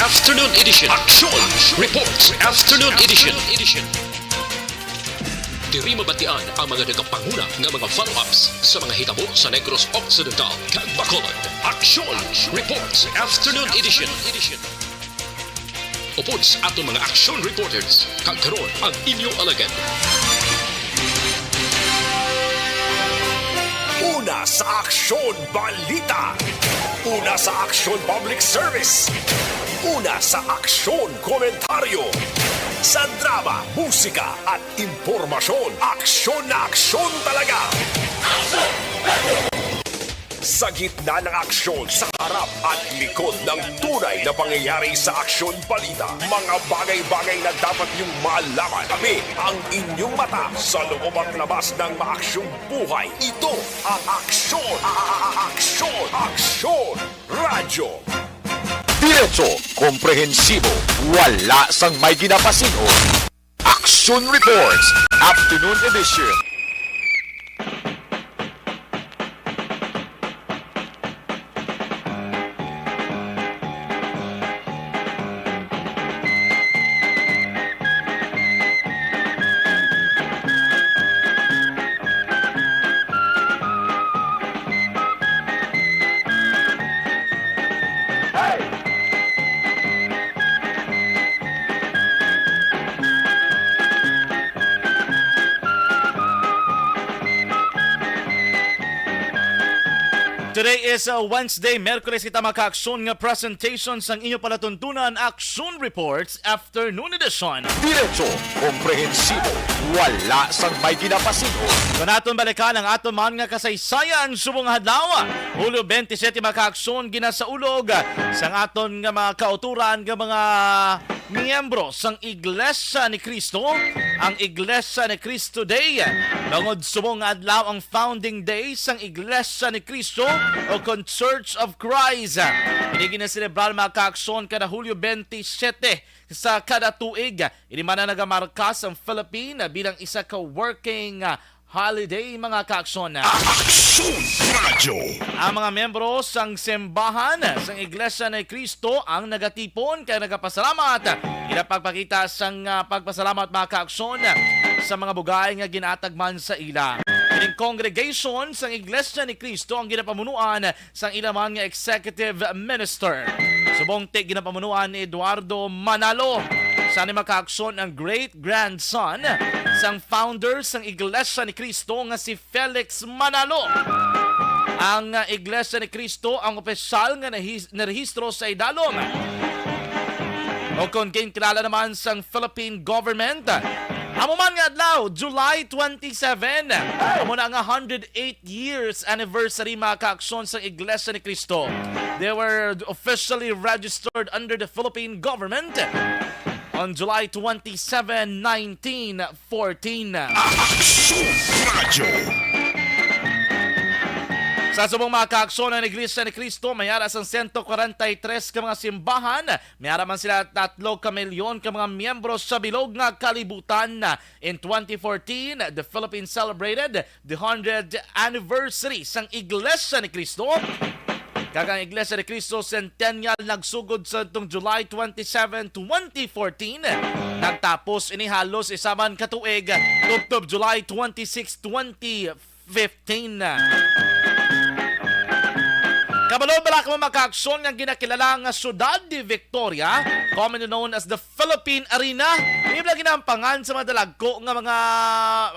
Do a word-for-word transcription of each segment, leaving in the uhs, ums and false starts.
Afternoon Edition. Action Reports Afternoon Edition. Diri mabatian ang mga nagapanguna nga mga follow-ups sa mga hitabo sa Negros Occidental kag Bacolod. Action Reports Afternoon Edition. Upod sa aton mga action reporters, kag karon ang inyo alagad. Una sa Aksyon Balita. Una sa Aksyon Public Service. Una sa Aksyon Komentaryo. Sa drama, musika at impormasyon, aksyon na aksyon talaga. Sa gitna ng aksyon, sa harap at likod ng tunay na pangyayari sa Aksyon Balita, mga bagay-bagay na dapat niyong malaman. Kami ang inyong mata sa loob at labas ng maaksyong buhay. Ito ang Aksyon, a- a- a- Aksyon, Aksyon Radyo. Diretso, komprehensibo, wala sang may ginapasin-on. Action Reports, Afternoon Edition. Today is, uh, Wednesday, Merkules kita, mga kaaksyon, nga presentation sang inyo palatuntunan, Action Reports Afternoon Edition. Diretso, komprehensibo, wala sang may ginapasin-on. Sa naton balikan ang aton man nga kasaysayan subong adlaw, Hulyo twenty-seven, mga kaaksyon, ginasaulog sang aton nga mga kauturan nga mga miyembro sang Iglesia ni Cristo, ang Iglesia ni Cristo Day. Bangod subong nga adlaw ang founding day sang Iglesia ni Cristo o kon Church of Christ. Ini ginaselebrar, mga kaaksyon, kada Hulyo twenty-seven sa kada tuig. Ini man ang nagamarka sang Philippine bilang isa ka working, ah, holiday, mga kaaksyon. Action Radio. Ang mga miyembro sang simbahan sang Iglesia ni Cristo ang nagatipon kag nagapasalamat. Ila pagpakita sang, ah, pagpasalamat, mga kaaksyon, sa mga bugay nga ginatag man sa ila. Ining congregation sang Iglesia ni Cristo ang ginapamunuan sang ila man nga executive minister. Subong ti ginapamunuan ni Eduardo Manalo. Sa ni, mga kaaksyon, ang great grandson sang founder sang Iglesia ni Cristo nga si Felix Manalo. Ang, ah, Iglesia ni Cristo ang opisyal nga nahis-, narehistro sa idalom o kon ginkilala naman sang Philippine government. Amo man nga adlaw, July twenty-seven, amo na nga hundred eight years anniversary, mga kaaksyon, sang Iglesia ni Cristo. They were officially registered under the Philippine government on July twenty-seven, nineteen fourteen. Action Radio. Sa subong, mga kaaksyon, ang Iglesia ni Cristo may ara sang sento kwarenta y tres ka mga simbahan, may ara man sila tatlo ka milyon ka mga miyembro sa bilog nga kalibutan. In twenty fourteen, the Philippines celebrated the hundredth anniversary sang Iglesia ni Cristo. Kag ang Iglesia ni Cristo Centennial nagsugod sa tong July twenty-seven, twenty fourteen. Nagtapos ini halos isa man ka tuig, tubtob July twenty-six, twenty fifteen. Kabalo bala ka, mga kaaksyon, nga ginakilala nga Ciudad de Victoria, commonly known as the Philippine Arena. Ini bala ginahampangan sa mga dalagko nga mga,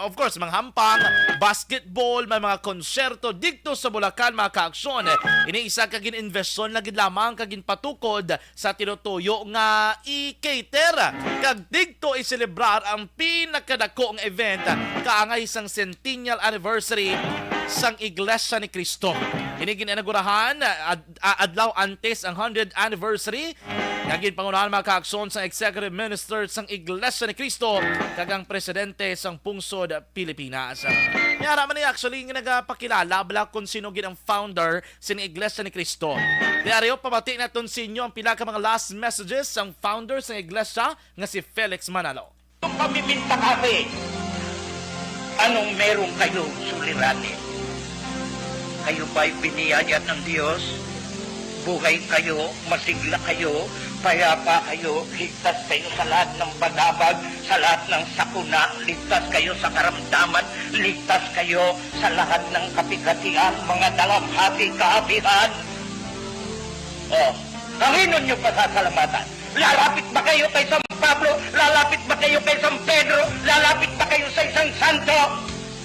of course, mga hampang, basketball, may mga konsyerto didto sa Bulacan, mga kaaksyon. Ini isa ka gin-investon na gid lamang kag ginpatukod sa tinutuyo nga i-cater kag didto i-celebrar ang pinakadako nga event kaangay sang centennial anniversary sang Iglesia ni Cristo. Ini gin-inaugurahan ad-, a-, adlaw antes ang hundred anniversary nga ginpangunahan, mga kaaksyon, sang executive minister sang Iglesia ni Cristo kag ang presidente sang pungsod Pilipinas. May ara man ni actually nga nagapakilala bala kung sino gid ang founder sini Iglesia ni Cristo. Diaryo, pabati naton sa inyo ang pila ka mga last messages sang founder sang iglesia nga si Felix Manalo. Kung pamiminta kami, anong meron kayo suliranin? Kayo ba'y biniyayad ng Diyos? Buhay kayo, masigla kayo, Payapa kayo, ligtas kayo sa lahat ng badabag, sa lahat ng sakuna, ligtas kayo sa karamdaman, ligtas kayo sa lahat ng kapighatian, mga dalamhati, kaapihan. Oh, kanino nyo pasasalamatan? Lalapit ba kayo kay San Pablo? Lalapit ba kayo kay San Pedro? Lalapit ba kayo sa isang santo?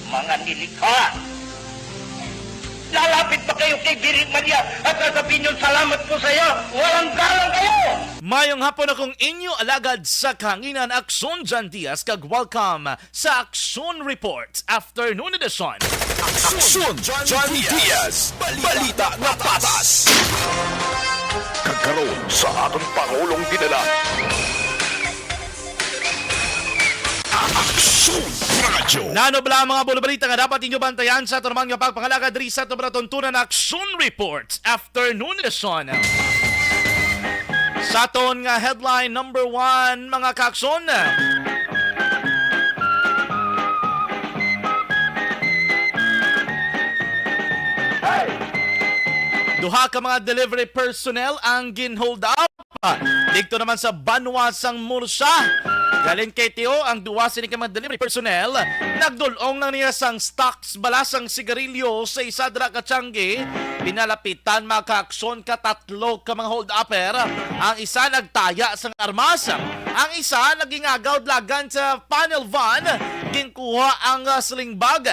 Mga nilikha! Lalapit ba kayo kay Birhen Maria at sasabihin nyo, "Salamat po sa iyo, walang galang kayo"? Mayong hapon, akong inyo alagad sa kahanginan, Aksyon John Diaz, kag welcome sa Aksyon Report Afternoon Edition. Aksyon John Diaz, balita nga patas. Kag karon sa aton Pangulong General. Aksyon Radyo. Nano bala ang mga bulabalita nga dapat inyo bantayan sa aton man nga pagpangalagad diri sa aton palatuntunan, Aksyon Report Afternoon Edition. Sa aton nga headline number one, mga kaaksyon. Duha ka mga delivery personnel ang gin-hold up didto naman sa banwa sang Murcia. Galing kay Tio, ang duwa sini ka mga delivery personnel nagdul-ong lang niya sang stocks bala sang sigarilyo sa isa dira ka tiyanggi. Pinalapitan, mga kaaksyon, ka tatlo ka mga hold-upper. Ang isa nagtaya sang armas. Ang isa nagingagaw lagan sa panel van. Ginkuha ang, ah, sling bag.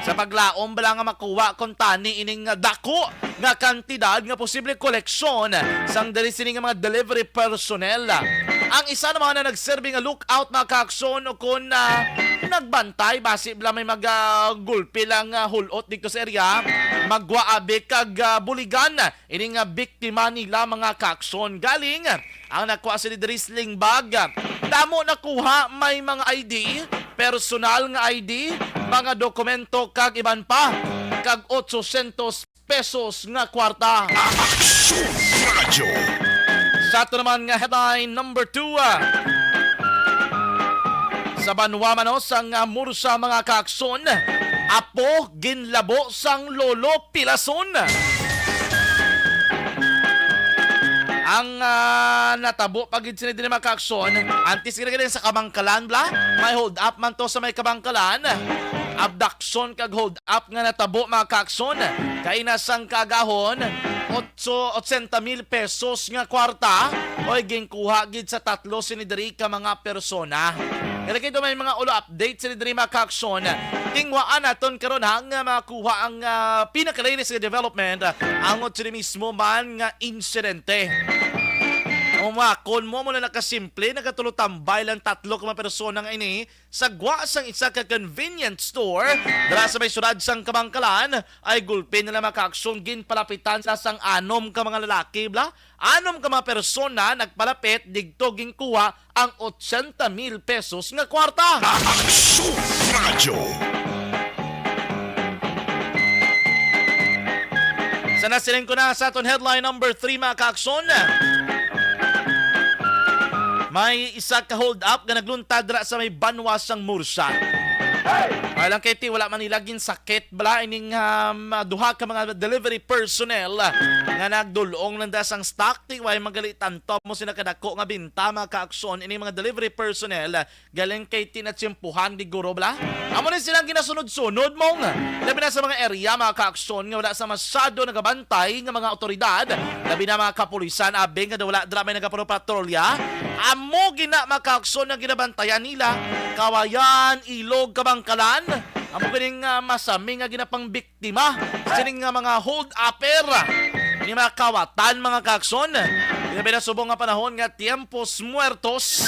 Sa paglaom bala nga makuha kon tani ining, ah, dako nga kantidad nga posible koleksyon sang diri sini nga mga delivery personnel. Ang isa naman na nagserbi nga lookout, mga kaaksyon, o kon, ah, nagbantay basi bala may magagulpi lang, ah, hulot didto sa area, magwa abi kag, ah, buligan ini nga biktima nila, mga kaaksyon. Galing ang nakuha sini diri sling bag. Damo nakuha, may mga I D, personal nga I D, mga dokumento kag iban pa, kag otsosyentos pesos nga kwarta. Aksyon Radyo. Sa ato naman nga headline number two, ah, sa banwa man, no, sang, ah, Murcia, mga kaaksyon, apo ginlabo sang lolo pilason. Ang, ah, natabo pa gid sini diri, mga kaaksyon, antes gid sa Kabankalan, bala, may hold up man to sa may Kabankalan. Abduction kag hold up nga natabo, mga kaaksyon, kaina sang kaagahon, otso, otsenta mil pesos nga kwarta, oy, ginkuha gid sa tatlo sini diri ka mga persona. Kaya kay may mga ulo update sini diri, mga kaaksyon. Tinguhaan naton karon, ha, nga makuha ang, ah, pinaka-latest nga development, ah, angot sini mismo man nga insidente. Umakon mo, mula nakasimple, nagatulotambay lang tatlo ka mga persona nga ini sa gwa sang isa ka convenience store dira sa may siyudad sang Kabankalan, ay gulpi nila, mga kaaksyon, ginpalapitan sila sang anom ka mga lalaki, bala. Anom ka mga persona nagpalapit, didto ginkuha ang otsenta mil pesos nga kwarta. Aksyon Radyo. Sa nasiling ko na sa aton headline number three, mga kaaksyon. May isa ka hold up nga nagluntad dira sa may banwa sang Murcia. Ay lang kay ti, wala man nila ginsakit bala ining, um, duha ka mga delivery personnel nga nagdul-ong lang da sang stock. Ti, way magali tanto mo sina kadako nga binta, mga kaaksyon, ining mga delivery personnel. Galing kay tinatsimpuhan di guro bala. Amo ni silang ginasunod-sunod, mong labi na sa mga area, mga kaaksyon, nga wala sa masyado nagabantay nga mga awtoridad, labi na mga kapulisan, abi nga daw wala dira may nagapatrolya. Amo gina, mga kaaksyon, nga ginabantayan nila, Kawayan, Ilog, Kabangkalan. Amo ganing, ah, masami nga ginapangbik tima sining nga mga hold-upper. Ini mga kawatan, mga kaaksyon. Grabe na subong nga panahon nga tiempos muertos.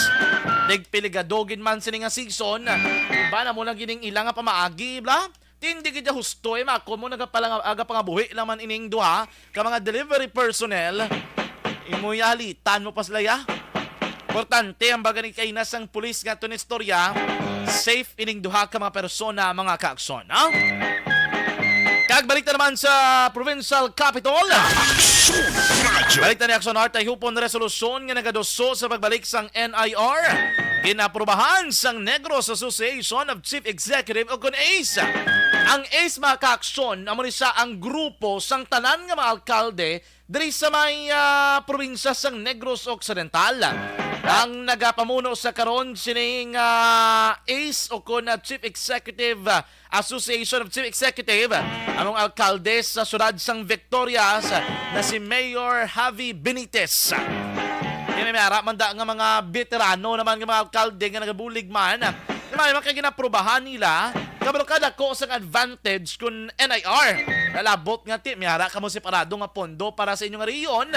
Nagpiligado gid man sini nga season. Iba na mo lang gining ila nga pamaagi, bla? Ti hindi gid husto, eh, mako mo nagapalanga-, agapangabuhi lang man ining duha ka mga delivery personnel. Imo ya, halitan mo pa sila, ya. Importante ang baga ni kaina sang pulis nga aton istorya. Safe ining duha ka mga persona, mga kaaksyon, ha? Kag balita naman sa provincial capital. Aksyon Radyo. Balita ni Aksyon Heart, ay hupon resolusyon nga nagaduso sa pagbalik sang N I R. Ginaprobahan sang Negros Association of Chief Executive o kon ACE. Ang ace, mga kaaksyon, amo ni siya ang grupo sang tanan nga mga alkalde diri sa may, ah, probinsya sang Negros Occidental. Ang nagapamuno sa karon sining, ah, ace o kon, ah, Chief Executive, ah, Association of Chief Executive, among alkalde sa siyudad sang Victorias na si Mayor Javi Benitez. Kini may ara man da nga mga veterano naman nga mga alkalde nga nagabulig man. May mga ginaprubahan nila, kabalo ka dako sang advantage kun N I R. Lalabot nga ti, may ara kamo separado nga pondo para sa inyong rehiyon.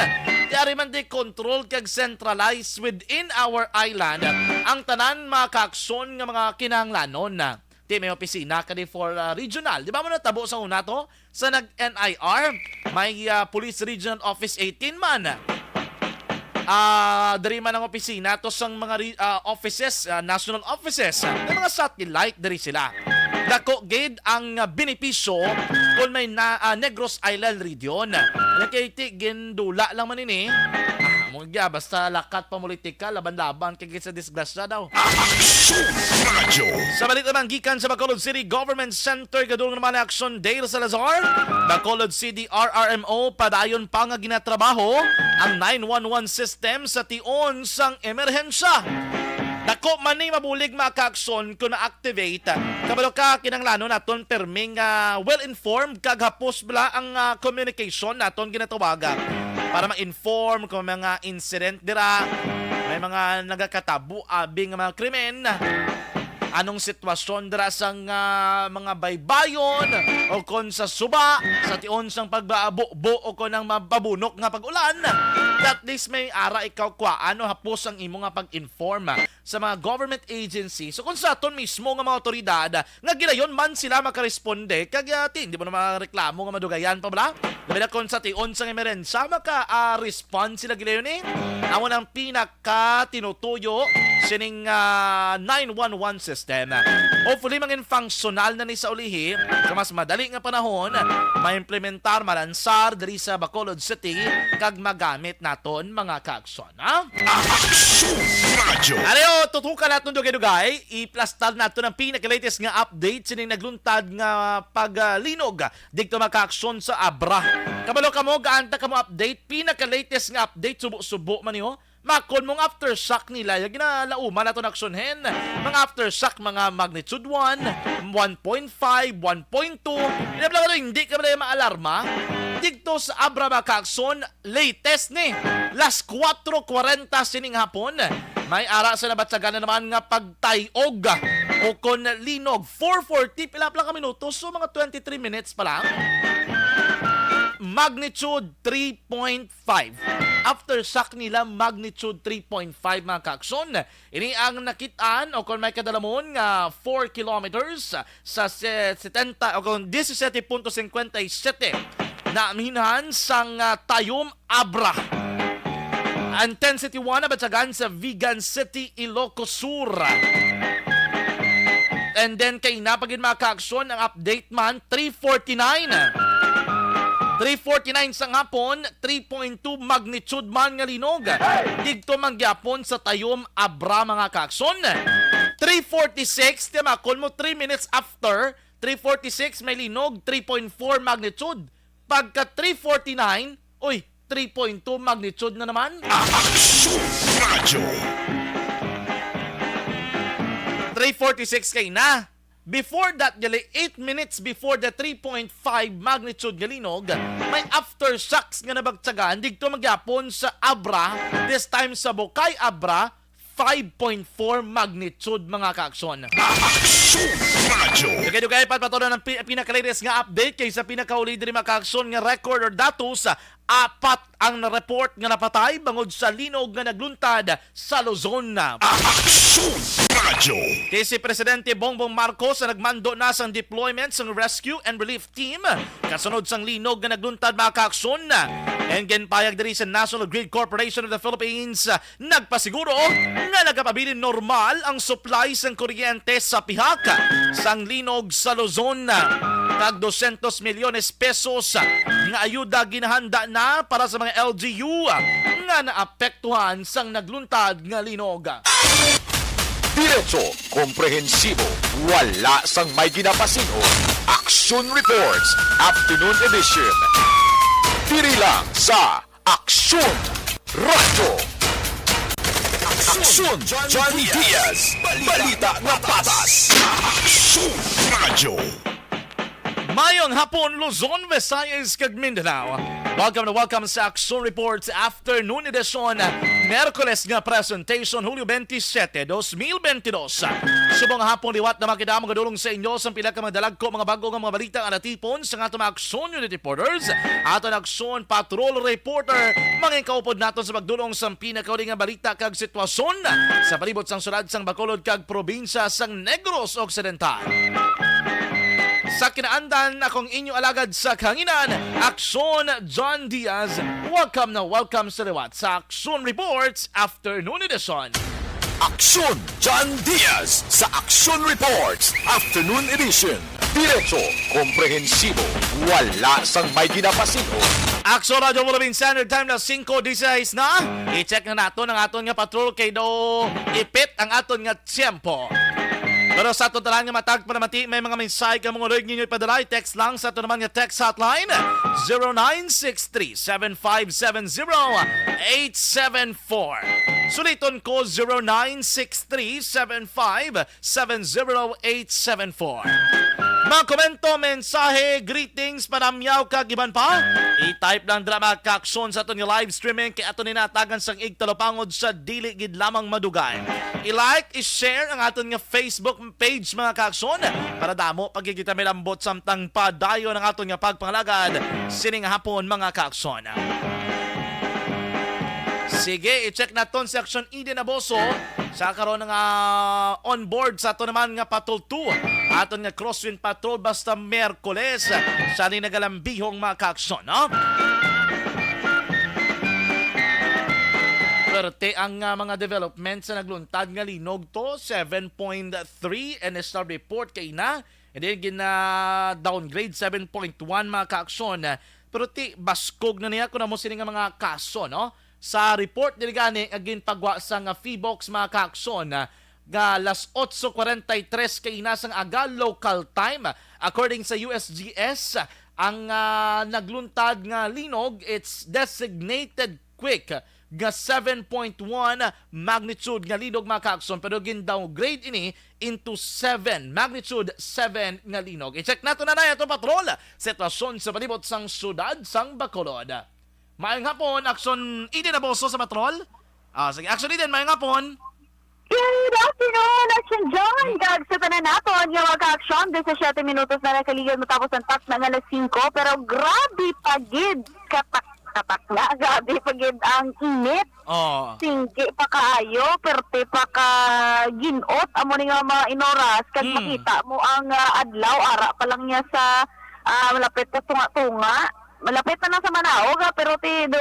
Ti ari man di control kag centralized within our island ang tanan mga kaaksyon nga mga kinahanglanon. Ti may opisina kani for, ah, regional. Di ba mo natabo sa una to? Sa nag-N I R, may, ah, Police Regional Office eighteen man. Ah, diri man ang opisina to sang mga re-, ah, offices, ah, national offices. May mga satellite diri sila. Dako gid ang, ah, benepisyo kung may na, ah, Negros Island region. Kay ti gindula lang man ini. Ah, mo gya, basta lakat pa politika, laban-laban kay sa disgrasya daw. Aksyon Radyo. Sa balita naman gikan sa Bacolod City Government Center, gadulong naman ang Action Dale Salazar. Bacolod City R R M O, padayon pa nga ginatrabaho ang nine one one system sa tion sang emerhensya. Dako man ni mabulig mga kaaksyon kung na-activate. Kabalo ka, kinahanglanon naton perming, ah, well-informed kag hapos bala ang, ah, communication naton ginatawaga para ma-inform kung mga incident dira, may mga nagakatabo abi nga mga krimen. Anong sitwasyon dira sang, ah, mga baybayon o kon sa suba, sa tion sang pagbabubo o kon ang mapabunok nga pag-ulan? At least may ara ikaw kwa ano hapos ang imo nga pag-inform sa mga government agency. So kung sa aton mismo nga mga otoridad nga gilayon man sila makaresponde, kag, ah, ti, hindi mo na mareklamo nga madugayan pa bala. Labi na kung sa tion sang emerensya, maka, ah, respond sila gilayon eh. Amo nang pinakatinutuyo sining, ah, nine one one system. Hopefully, mangin functional na ni sa ulihi sa mas madali nga panahon, maimplementar, malansar diri sa Bacolod City, kag magamit naton mga kaaksyon, ha? Aksyon Radyo. Ari, o, tutukan naton dugay-dugay, iplastar naton ang pinaka-latest nga update sining nagluntad nga paglinog didto mga kaaksyon sa Abra. Kabalo kamo, gaanta kamo update, pinaka-latest nga update, subo-subo man niyo. Makon mong aftershock nila, yung ginalauman naton aksyon hen. Mga aftershock, mga magnitude one, one point five, one point two. Ina pala, hindi ka pala maalarma. Didto sa Abra mga kaaksyon, latest ni, las kuwatro kuwarenta sining hapon, may ara sa nabatyagan na naman nga pagtayog o kon linog, four forty, pila pala ka minutos, so mga twenty-three minutes pa lang. Magnitude three point five. Aftershock nila, magnitude three point five, mga kaaksyon. Ini ang nakitaan o kon may kadalamon nga four kilometers sa se-, setenta o kon disisete punto singkwenta y sete na minhan sang, ah, Tayum Abra. Intensity one nabatyagan sa Vigan City, Ilocos Sur. And then, kay napagin mga kaaksyon ang update man, three forty-nine. Three forty-nine sa hapon, three point two magnitude man nga linog. Didto man gyapon sa Tayum Abra, mga kaaksyon. Three forty-six, timakon mo, three minutes after, three forty-six, may linog, three point four magnitude. Pagka three forty-nine, uy, three point two magnitude na naman. Aksyon Radyo. Three forty-six kay na. Before that, gali, eight minutes before the three point five magnitude nga linog, may aftershocks nga nabatyagan didto man gyapon sa Abra, this time sa Bukay Abra, five point four magnitude, mga kaaksyon. Aksyon Radyo. Dugay-dugay pa, patuloy ang pi-, pinaka-latest nga update kay sa pinakauli diri, mga kaaksyon, nga record or datos, apat ang na-report nga napatay bangod sa linog nga nagluntad sa Luzon. Aksyon Radyo. Kay si Presidente Bongbong Marcos ang nagmando na sang deployment sang rescue and relief team kasunod sang linog nga nagluntad, mga kaaksyon. And ginpahayag diri sa National Grid Corporation of the Philippines, nagpasiguro nga nagapabilin normal ang supply sang kuryente sa pihak sang linog sa Luzon, kag dosyentos milyones pesos nga ayuda ginahanda na para sa mga L G U nga naapektuhan sang nagluntad nga linog. Diretso, komprehensibo, wala sang may ginapasin-on. Aksyon Reports, Afternoon Edition. Diri lang sa Aksyon Radyo. Aksyon John Diaz, balita nga patas. Aksyon Radyo. Mayong hapon, Luzon, Visayas, kag Mindanao. Welcome na welcome sa Aksyon Reports Afternoon Edition, Miyerkules nga presentation, Hulyo twenty-seven, twenty twenty-two. Subong nga hapon, liwat na makita, mga dulong sa inyo sa pila ka mga dalagko, mga bago nga mga balita nga natipon sa ato mga Aksyon Unit Reporters, ato ang Aksyon Patrol Reporter, mga kaupod naton sa pagdulong sa pinakauli nga balita kag sitwasyon sa palibot sang syudad sang Bacolod kag probinsya sang Negros Occidental. Sa kinaandan, akong inyo alagad sa kahanginan, Aksyon John Diaz. Welcome na welcome sa liwat sa Aksyon Reports Afternoon Edition. Aksyon John Diaz sa Aksyon Reports Afternoon Edition. Diretso, komprehensibo, wala sang may ginapasin-on. Aksyon Radyo Philippine Standard Time na singko dieciséis na. I-check na naton ang aton nga patrol kay daw ipit ang aton nga tiyempo. Pero sa aton tanan nga matag palamati, may mga mensahe ka mga uloy ninyo ipadala, i-text lang sa aton naman nga text hotline, zero nine six three seven five seven zero eight seven four. Suliton ko, zero nine six three seven five seven zero eight seven four. Mga komento, mensahe, greetings, panamyaw, kag iban pa, i-type lang dira, mga kaaksyon, sa aton nga live streaming, kay aton ni natagan sang igtalupangod sa dili gid lamang madugay. I-like, i-share ang aton nga Facebook page, mga kaaksyon, para damo pa gid kita may lambot samtang padayon ang aton nga pagpangalagad sining hapon, mga kaaksyon. Sige, i-check naton si Aksyon Eden Aboso sa karon nga on board sa ato naman nga Patrol two, aton nga Crosswind Patrol basta Miyerkules sa ni nagalambihong, mga kaaksyon, no? Perte ang, ah, mga development sa nagluntad nga linog to, seven point three initial report kay na, and then gina-downgrade seven point one, mga kaaksyon. Pero ti baskog na niya kung amo sini nga mga kaso, no? Sa report diri gani nga ginpagwa sa nga Phivolcs, mga kaaksyon, nga alas otso cuarenta y tres kaina sang aga local time. According sa U S G S, ang, ah, nagluntad nga linog, it's designated quick nga seven point one magnitude nga linog, mga kaaksyon, pero gin-downgrade ini into seven, magnitude seven nga linog. I-check nato na na ato, patrol, sitwasyon sa palibot sang siyudad sang Bacolod. Maayong hapon, Aksyon Eden Aboso sa patrol. Ah, sige, Aksyon Eden, maayong hapon. Good afternoon, Action John. Kag sa tanan naton nga mga ka-aksyon, disisiete minutos na nakaligad matapos ang takna nga alas singko, pero grabe pa gid katak-katak na. Grabe pa gid ang init. Oh. Singki pa kaayo, perte pa ka ginot amo ni nga mga inoras kag Mm. makita mo ang, ah, adlaw ara pa lang niya sa, ah, malapit pa tunga-tunga. Malapit na lang sa manaog, ha, pero ti do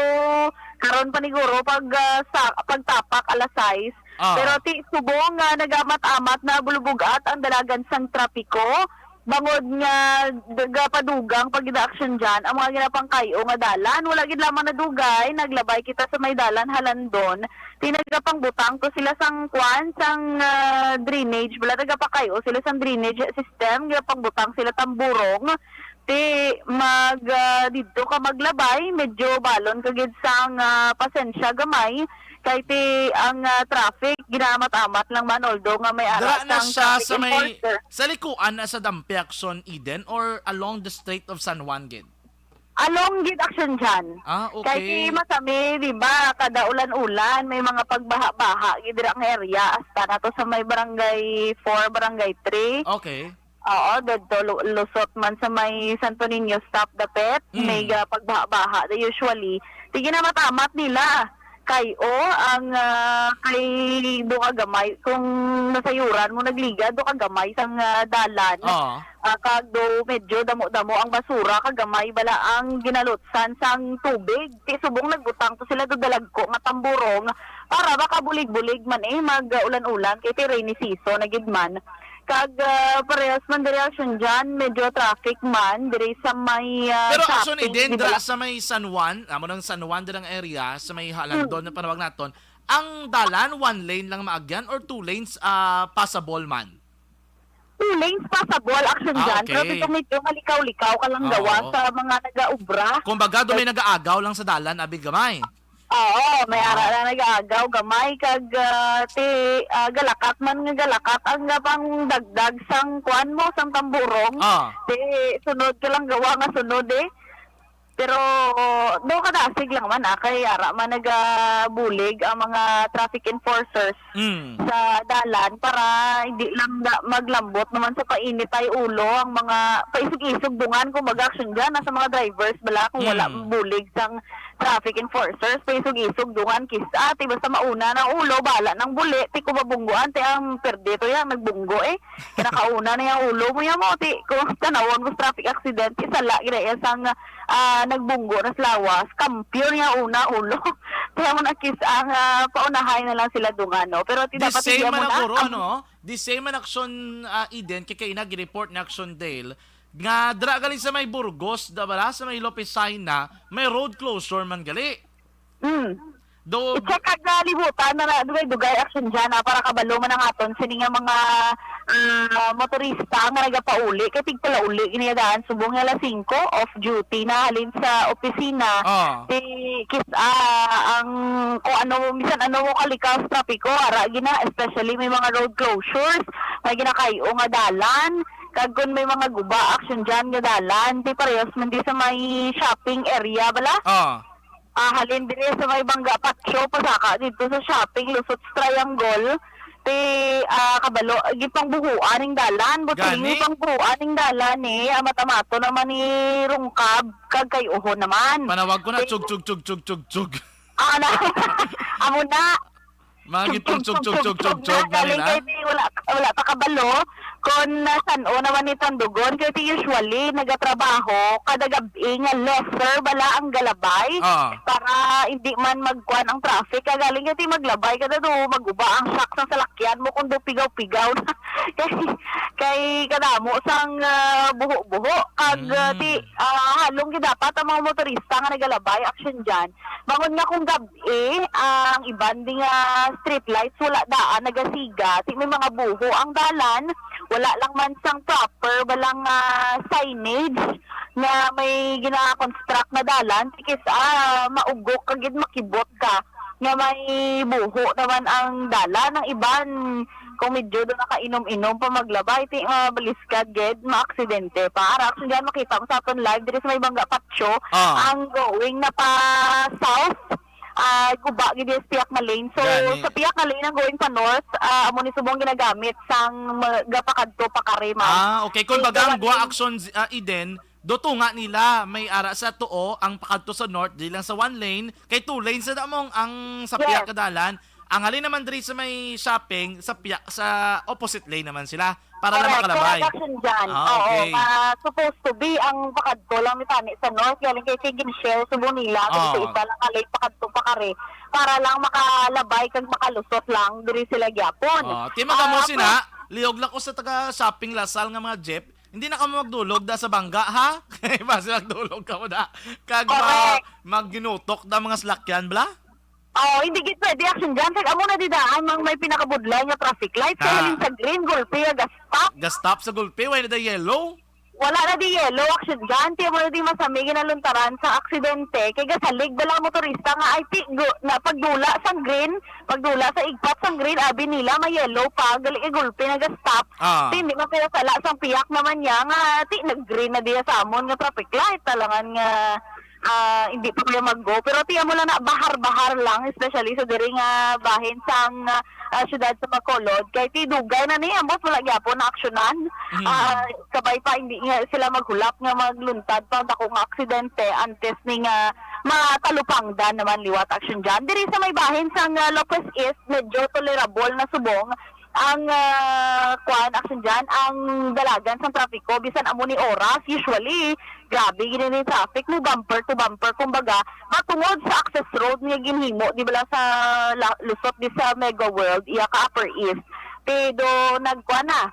karon pa ni guro pag, ah, sa pagtapak alas sais. Ah. Pero ti subong nga nagamat-amat na bulubug-at ang dalagan sang trapiko, bangod nga nagapadugang pag-action dyan ang mga ginapangkayo nga dalan. Wala gid lamang nadugay, naglabay kita sa may dalan Halandon. Ti nagapangbutang to sila sang kwan, sang, ah, drainage. Wala, nagapakayo sila sang drainage system, nagapangbutang sila tamburong. Ti mag, ah, didto ka maglabay, medyo balon ka gid sang, ah, pasensya gamay, kay ti ang, ah, traffic ginamat-amat lang man, although nga may ara Dira na sang siya traffic sa may, enforcer. Sa likuan na sa Dampi, Action Eden, or along the Strait of San Juan gid? Along gid, Action Jan. Ah, Kay ti okay. masami, di ba, kada ulan-ulan, may mga pagbaha-baha gid dira nga area. Hasta na to sa may barangay four, barangay three. Okay. Oo, dito lu- lusot man sa may Santo Niño stop dapit, Mm. may ga pagbaha-baha da usually. Sige na matamat nila. Kay o ang ah, kay do ka gamay kung nasayuran mo nagligad do ka gamay sang ah, dalan. Oo. Ah, kag do medyo damo-damo ang basura kag gamay bala ang ginalutsan sang tubig. Ti subong nagbutang to sila do dalagko nga tamburong para makabulig-bulig man eh mag ah, ulan-ulan kay ti rainy season na gid man. Kag ah, parehas man diri Action Jan, medyo traffic man diri sa may ah, Pero Action shopping, Eden, di ba? dira sa may San Juan, amo nang San Juan, dira nga area, sa may Halandon na panawag naton, Ang dalan, one lane lang maagyan or two lanes, ah, passable man? Two lanes passable, Action Ah, Jan. Okay. Pero dito medyo malikaw-likaw ka lang Ah, gawa oo. sa mga nagaubra. Kumbaga, do may nagaagaw lang sa dalan, abi gamay. Oo, may Ah. ara na nagaagaw, gamay, kag ah, ti, ah, galakat man nga galakat ang nga pang dagdag sang kuan mo, sang tamburong. Ah. Ti, sunod ka lang gawa nga sunod eh. Pero do kadasig lang man ah, kay ara man nagabulig ang mga traffic enforcers Mm. sa dalan para hindi lang da, maglambot naman sa painit ay ulo ang mga paisog-isog dungan, kumbaga, Action Jan, sa mga drivers bala kung wala Mm. bulig sang traffic enforcers, paisog-isog dungan kis-a ti basta mauna na ang ulo, bala nang buli ti kung mabungguan ti ang perde to yang nagbunggo eh, kinakauna na yang ulo mo ya mo ti kung tanawon mo sa traffic accident, isala gina iya sang ah, nagbunggo na sa lawas, kampiyon niya una ulo. Kaya mo nakis ang ah, paunahay na lang sila dungan, no? Pero ti The dapat same hindi man mo na na guro, ang- ano? The same man, Action, ah, Eden, kay kaina gi-report ni Action Dale nga dira galing sa may Burgos, da bala, sa may Lopez Saina, may road closure man gali. Mm. Do, I-check ang kalibutan na dugay-dugay, Action Jan, ah, para kabalo man ang aton sini nga mga ah, motorista nga nagapauli kay tigpalauli gini daan subong nga alas singko, off duty na halin sa opisina. Ah. Ti kis ah, ang kung ano, bisan ano mo kalikaw sa trapiko, ara gina, especially may mga road closures, may ginakay-o nga dalan, kag kun may mga guba, Action Jan, nga dalan, ti parehas man di sa may shopping area bala. Ah. Ah, halin diri sa may Bangga Patio, pasaka dito sa shopping, lusot sa Triangle. Ti ah, kabalo, gipangbuhuan ning dalan, buting Gani? Gipangbuhuan ning dalan eh, amat-amato naman ni Rungkab, kag kay Uho naman. Panawag ko na, Ti- chug, chug, chug, chug, chug, chug. Ah, na. Amo na. Mga gitong chug, chug, chug, chug, chug, na Galing nila. Kay ti wala, wala pa kabalo. Kung nasan-o naman ni Tandugon, kay ti usually nagatrabaho kada gab-i nga lesser bala ang galabay Ah. para hindi man magkuan ang traffic. Kagaling kay ti maglabay kada do, maguba ang shock sa salakyan mo kung do pigaw-pigaw na. kay, kay kadamo sang ah, buho-buho. Kag ah, Mm. ti ah, halong gid dapat ang mga motorista nga nagalabay, Action Jan. Bangon nga kung gab-i, ang iban di nga street lights wala daan nagasiga. Ti may mga buho ang dalan, wala lang man sang proper, walang ah, signage nga may gina-construct na dalan. Ti kis ah, maugok ka gid, makibot ka nga may buho naman ang dalan. Ang iban, kung medyo do nakainom-inom pa maglabay, ti mabaliskad gid, maaksidente pa. Ara, Action Jan, makita mo sa aton live diri sa may Bangga Patio, Ah. ang going na pa south, ah, guba gid yung piyak na lane. So, Gani. Sa piyak na lane ang going pa north, ah, amo ni subong ginagamit sang magapakadto pa kari, ma'am. Ah, okay. Kung So, baga ang gawa gua ni- Action, ah, Eden, do tunga nila, may ara sa tuo, ang pakadto sa north, di lang sa one lane, kay two lanes na damong ang sa Yes. piyak ka dalan. Ang halin naman diri sa may shopping, sa piyak, sa opposite lane naman sila. Para lang Correct, makalabay. Correct, Action Jan. Ah, Oo, okay. ah, supposed to be ang pakadto lang ni tani sa north, galing kay sige share, subong nila, Oo. sa iba lang kalay pakadto pa kari, para lang makalabay kag makalusot lang, diri sila gyapon. Oh, ti magamo Ah, sina, liog lang ko sa taga shopping Lasal nga mga jeep. Hindi na kamo magdulog da sa bangga, ha? Basi magdulog kamo da. Kag ma- Correct. magginutok da mga salakyan, bla? Oh, hindi gid pwede, Action Jan. Kag amo na di daan ang may pinakabudlay nga traffic light. Kay Ah. Halin sa green, gulpi, ga-stop. Ga-stop sa gulpi, wala na da yellow. Wala na di yellow, Action Jan. Ti amo na di masami ginaluntaran sa aksidente. Kay gasalig bala ang motorista nga ay ti, gu, na pagdula sang green, pagdula sa igpat sang green, abi nila may yellow pa, gali kay gulpi na ga-stop. Ah. Ti, hindi man kaya sala sang piyak naman niya nga ti nag-green na diya sa amon nga traffic light. Talangan nga ah, hindi pa kaya mag-go. Pero ti amo lang na bahar-bahar lang, especially sa diri nga bahin sang ah, syudad sa Bacolod. Kay ti dugay na ni, ambot wala gyapon na aksyonan. Mm. Ah, kabay pa hindi nga sila maghulap nga magluntad pa ang dako nga aksidente antes ni nga matalupangdan naman liwat, Action Jan. Diri sa may bahin sang ah, Lopez East, medyo tolerable na subong ang ah, kuan, Action Jan, ang dalagan sang trapiko bisan amo ni oras. Usually, grabe gid ni traffic, may bumper to bumper, kumbaga, matungod sa access road nga ginhimo di bala sa la, lusot di sa Mega World, iya ka Upper East. Pero nagkuan na,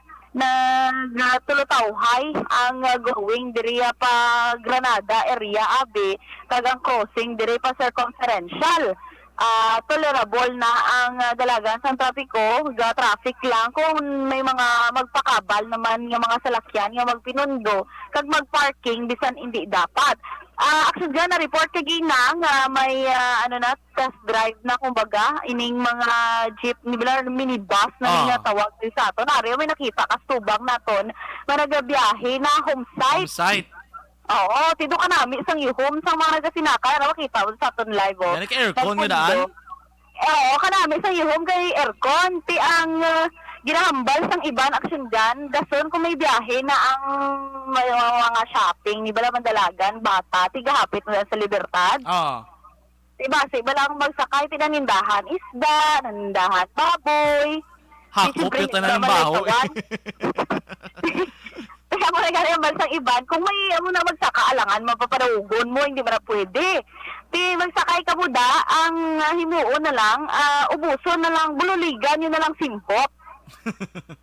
nagtulutawhay ang ah, going diri pa Granada area, abi, kag ang crossing diri pa Circumferential. ah, tolerable na ang, ah, dalagan sang trapiko, ga-traffic lang kung may mga magpakabal naman nga mga salakyan nga magpinundo kag mag-parking bisan indi dapat. Ah, actually, na-report kagina nga may, ah, ano na, test drive na, kumbaga, ining mga jeepney, bala, minibus na Ah. nga tawag sa aton. Ari, may nakita ka sa tubang naton nga nagabiyahe na home site. Home site. Oo, tido kanami sang ihom sang mga nagasinakay, ara, makita mo sa aton live, oh. Yan, naka-aircon nga daan? Taekwondo. Oo, kanami sang ihom kay aircon. Ti ang, uh, ginahambal sang iban action dyan, dason kung may biyahe na ang may mga, mga shopping, ni bala man dalagan, bata, ti gahapit na sa Libertad. Oo. Ti basi bala ang magsakay, ti nanindahan isda, nanindahan baboy. Hakop Siyempre, ito na ng wala may baho, eh. kawan. Kaya mo na gani ang bansang iban, kung may amo na magsaka, alangan, mapaparugon mo, hindi man na pwede. Ti magsakay ka mo da, ang, ah, himuon na lang, ah, ubuson na lang, bululigan yun na lang simpot.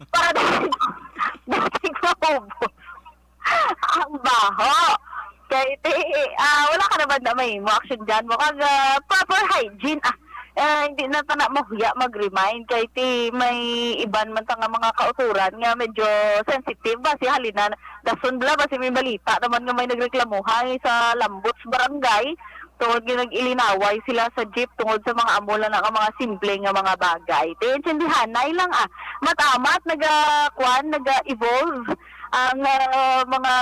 Para dati, dati maubos. Ang baho. Kay ti, ah, wala ka naman na may mo action dyan mo. Kag, ah, proper hygiene, ah, eh, hindi na ta na mahuya mag-remind. Kay ti may iban man ta nga mga kauturan nga medyo sensitive ba si halina. Dason bala ba si may balita naman nga may nagreklamuhay sa Lambots Barangay. Tungod nga nag-ilinaway sila sa jeep tungod sa mga amo lang na nga mga simple nga mga bagay. Ti intindihanay lang, ah. Matamat, naga-, kwan, naga-evolve ang, ah, mga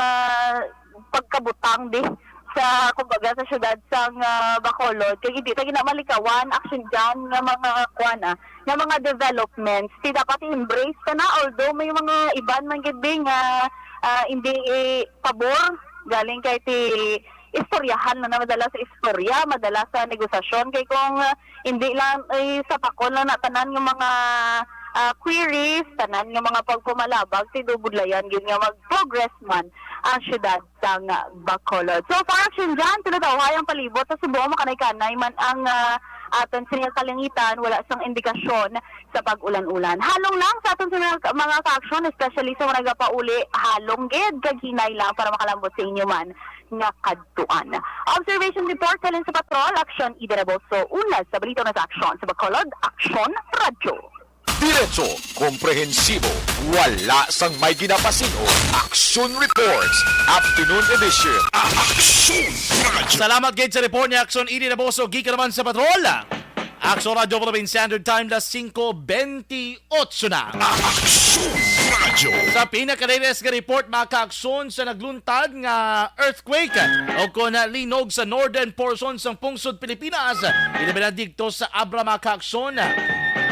pagkabutang di sa, kumbaga, sa siyudad sang, ah, Bacolod. Kay hindi ta ginamalikawan, action dyan nga mga kwan, ah, nga mga developments. Ti dapat i-embrace ta na, although may mga iban man gid, bi, nga, ah, hindi, eh, pabor, galing kay ti istoryahan na, na madala sa istorya, madala sa negosasyon. Kay kung, ah, hindi lang, eh, sapakon lang na tanan nga mga, ah, queries, tanan nga mga pagpumalabag, ti do budlayan gid nga mag-progress man ang siyudad sang Bacolod. So far, action dyan, tinatawhay ang palibot sa Cebu, makanay-kanay man ang, ah, aton sa kalangitan, wala sang indikasyon sa pag-ulan-ulan. Halong lang sa aton sa mga, mga ka-aksyon, especially sa mga nagapauli, halong gid, kag hinay lang para makalambot sa inyo man nga kadtuan. Observation report halin sa Patrol, Action Ida Raboso, una sa balita na sa aksyon sa Bacolod, Aksyon Radyo. Diretso, komprehensibo, wala sang may ginapasin-o. Action Reports, Afternoon Edition. Action Radyo. Salamat gid sa report ni Action Ida Raboso, gikan naman sa Patrol. Action Radyo Philippine Standard Time, las singko bentiocho na. Action Radyo. Sa pinaka-latest nga report, mga kaaksyon, sa nagluntad nga earthquake o kon linog sa northern portion sang pungsod Pilipinas, ilabi na didto sa Abra, mga kaaksyon.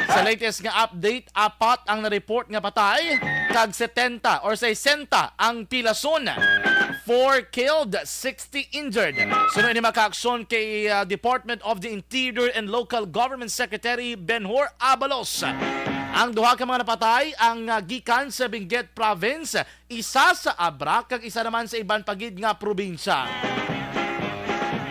Sa latest nga update, apat ang na-report nga patay, kag setenta or sesenta ang pilason. Four killed, sixty injured. Suno ini, mga kaaksyon, kay, ah, Department of the Interior and Local Government Secretary Benhur Abalos, ang duha ka mga napatay ang, ah, gikan sa Benguet Province, isa sa Abra, kag isa naman sa iban pa gid nga probinsya.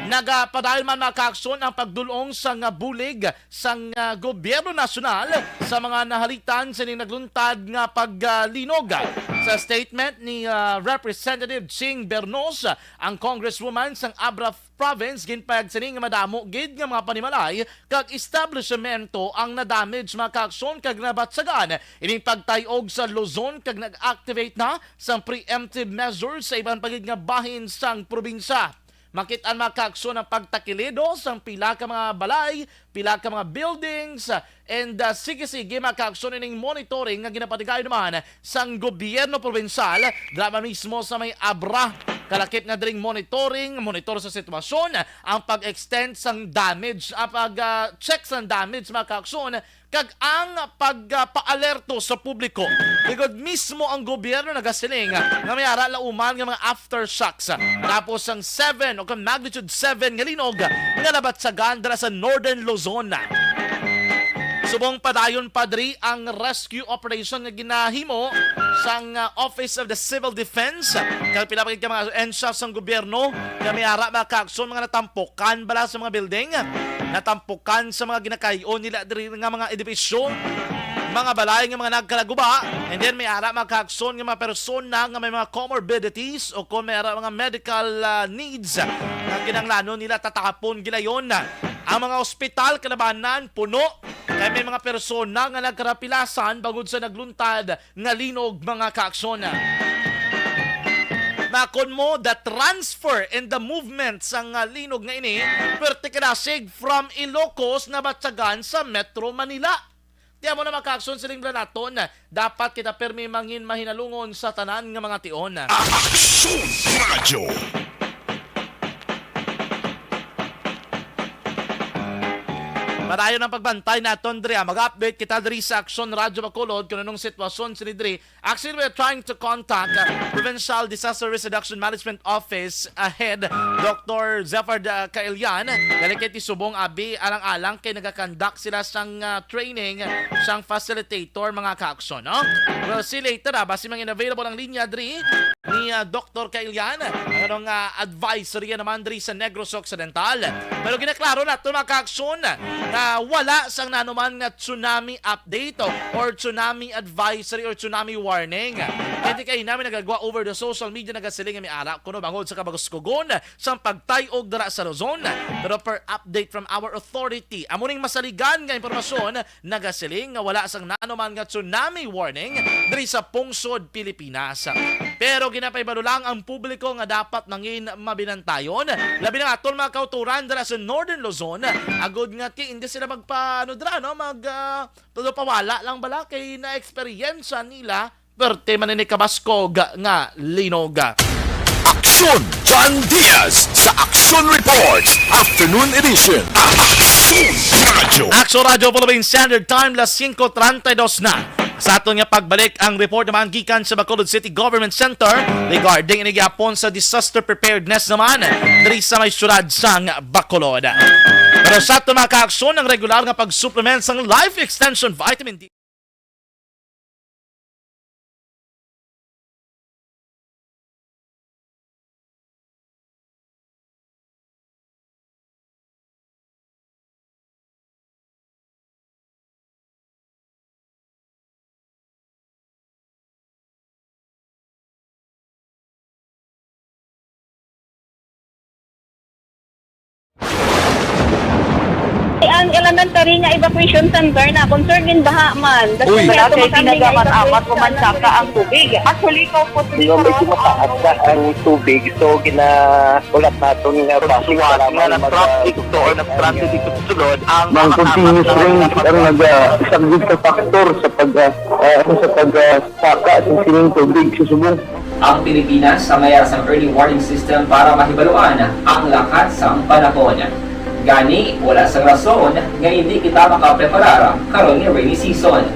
Nagapadayon man, mga kaaksyon, ang pagdul-ong sa nga bulig sang, ah, gobyerno nasyonal sa mga nahalitan sining nagluntad nga paglinog. Sa statement ni, ah, Representative Ching Bernos, ang congresswoman sang Abra Province, ginpahayag sini nga madamo gid nga mga panimalay kag establishmento ang na-damage, mga kaaksyon, kag nabatyagan ining pagtay-og sa Luzon kag nag-activate na sang preemptive measures sa iban pa gid nga bahin sang probinsya. Makit-an, mga kaaksyon, ang pagtakilido sang pila ka mga balay, pila ka mga buildings, and, ah, sige-sige, mga kaaksyon, ining monitoring nga ginapatigay naman sang gobyerno probinsyal, dira man mismo sa may Abra. Kalakip na dring monitoring, monitor sa sitwasyon, ang pag-extend sang damage, ah, pag, ah, check sang damage, mga kaaksyon, kag ang pagpaalerto sa publiko. Likod mismo ang gobyerno nagasiling nga may ara lauman nga mga aftershocks. Tapos ang seven o kang magnitude seven nga linog nga nabatyagan dira sa Northern Luzon. Subong padayon pa diri ang rescue operation nga ginahimo sang, ah, Office of the Civil Defense kag pila pa gid ka mga ahensya sang gobyerno nga may ara, mga kaaksyon, mga natampukan bala sa mga building, natampukan sa mga ginakay-on nila diri nga mga edipisyo, mga balay nga mga nagkalaguba, and then may ara, mga kaaksyon, nga mga persona nga may mga comorbidities o kung may ara mga medical, ah, needs nga kinahanglanon nila tatapon gilayon. Ang mga ospital kalabanan puno kay may mga persona nga nagkarapilasan bangod sa nagluntad nga linog, mga kaaksyon. Makon mo, the transfer and the movement sang, ah, linog nga ini, perti kadasig from Ilocos nabatyagan sa Metro Manila. Ti amo na, mga kaaksyon, siling bala naton, dapat kita pirmi mangin mahinalungon sa tanan nga mga tion. Aksyon Radyo. Padayon ang pagbantay naton diri, ah. Mag-update kita diri sa Aksyon Radyo Bacolod kung anong sitwasyon sini diri. Actually, we are trying to contact, uh, Provincial Disaster Risk Reduction Management Office, uh, Head Doctor Zephyr, uh, Kailian. Dali kay ti subong abi alang-alang kay nagakandak sila sang, uh, training sang facilitator, mga kaaksyon, no? We'll see later, ah, basi mangin available ang linya diri ni, ah, Doktor Kailian, ang anong, ah, advisory naman diri sa Negros Occidental. Pero ginaklaro nato, mga kaaksyon, nga wala sang nanuman nga tsunami update or tsunami advisory or tsunami warning. Kay di kay namin nagagwa over the social media, nagasiling nga may ara kuno bangod sa kabaguskogon sang pagtay-og dira sa Luzon. Pero per update from our authority, amo ning masaligan nga impormasyon, nagasiling nga wala sang nanuman nga tsunami warning diri sa pungsod Pilipinas. Pero ginapahibalo lang ang publiko nga dapat mangin mabinantayon, labi na aton mga kauturan dira sa Northern Luzon, agod nga ti hindi sila magpa-, ano dira, no, mag, ah, todo pawala lang bala kay na-eksperyensya nila perti man ini kabaskog nga linog. Aksyon John Diaz sa Aksyon Reports Afternoon Edition. Aksyon Radyo. Aksyon Radyo Philippine Standard Time, las singko treinta y dos na. Sa aton nga pagbalik, ang report naman gikan sa Bacolod City Government Center regarding ini gihapon sa disaster preparedness naman diri sa may syudad sang Bacolod. Pero sa aton, mga kaaksyon, ang regular nga pag-supplement sang Life Extension Vitamin D. Ang elementary nga evacuation center na concern in baha man. Uy. Wala kay ginagamat-amat, pumansaka ang tubig. Actually, ikaw po, di ba, medyo mataas na ang tubig. So, gina-, ulat naton nga base sa lamang nga mag-, nag-transit ito, or nag-transit ito sulod, ang mga continuous rain ang nag-, ah, isa gid sa factor sa pag, ah, ah, ano, sa pag, ah, saka sa sining tubig sa subong. Ang Pilipinas sa mayara sang early warning system para mahibaluan ang lakat sang panahon. Gani, wala sang rason nga indi kita makapreparar karon nga rainy season.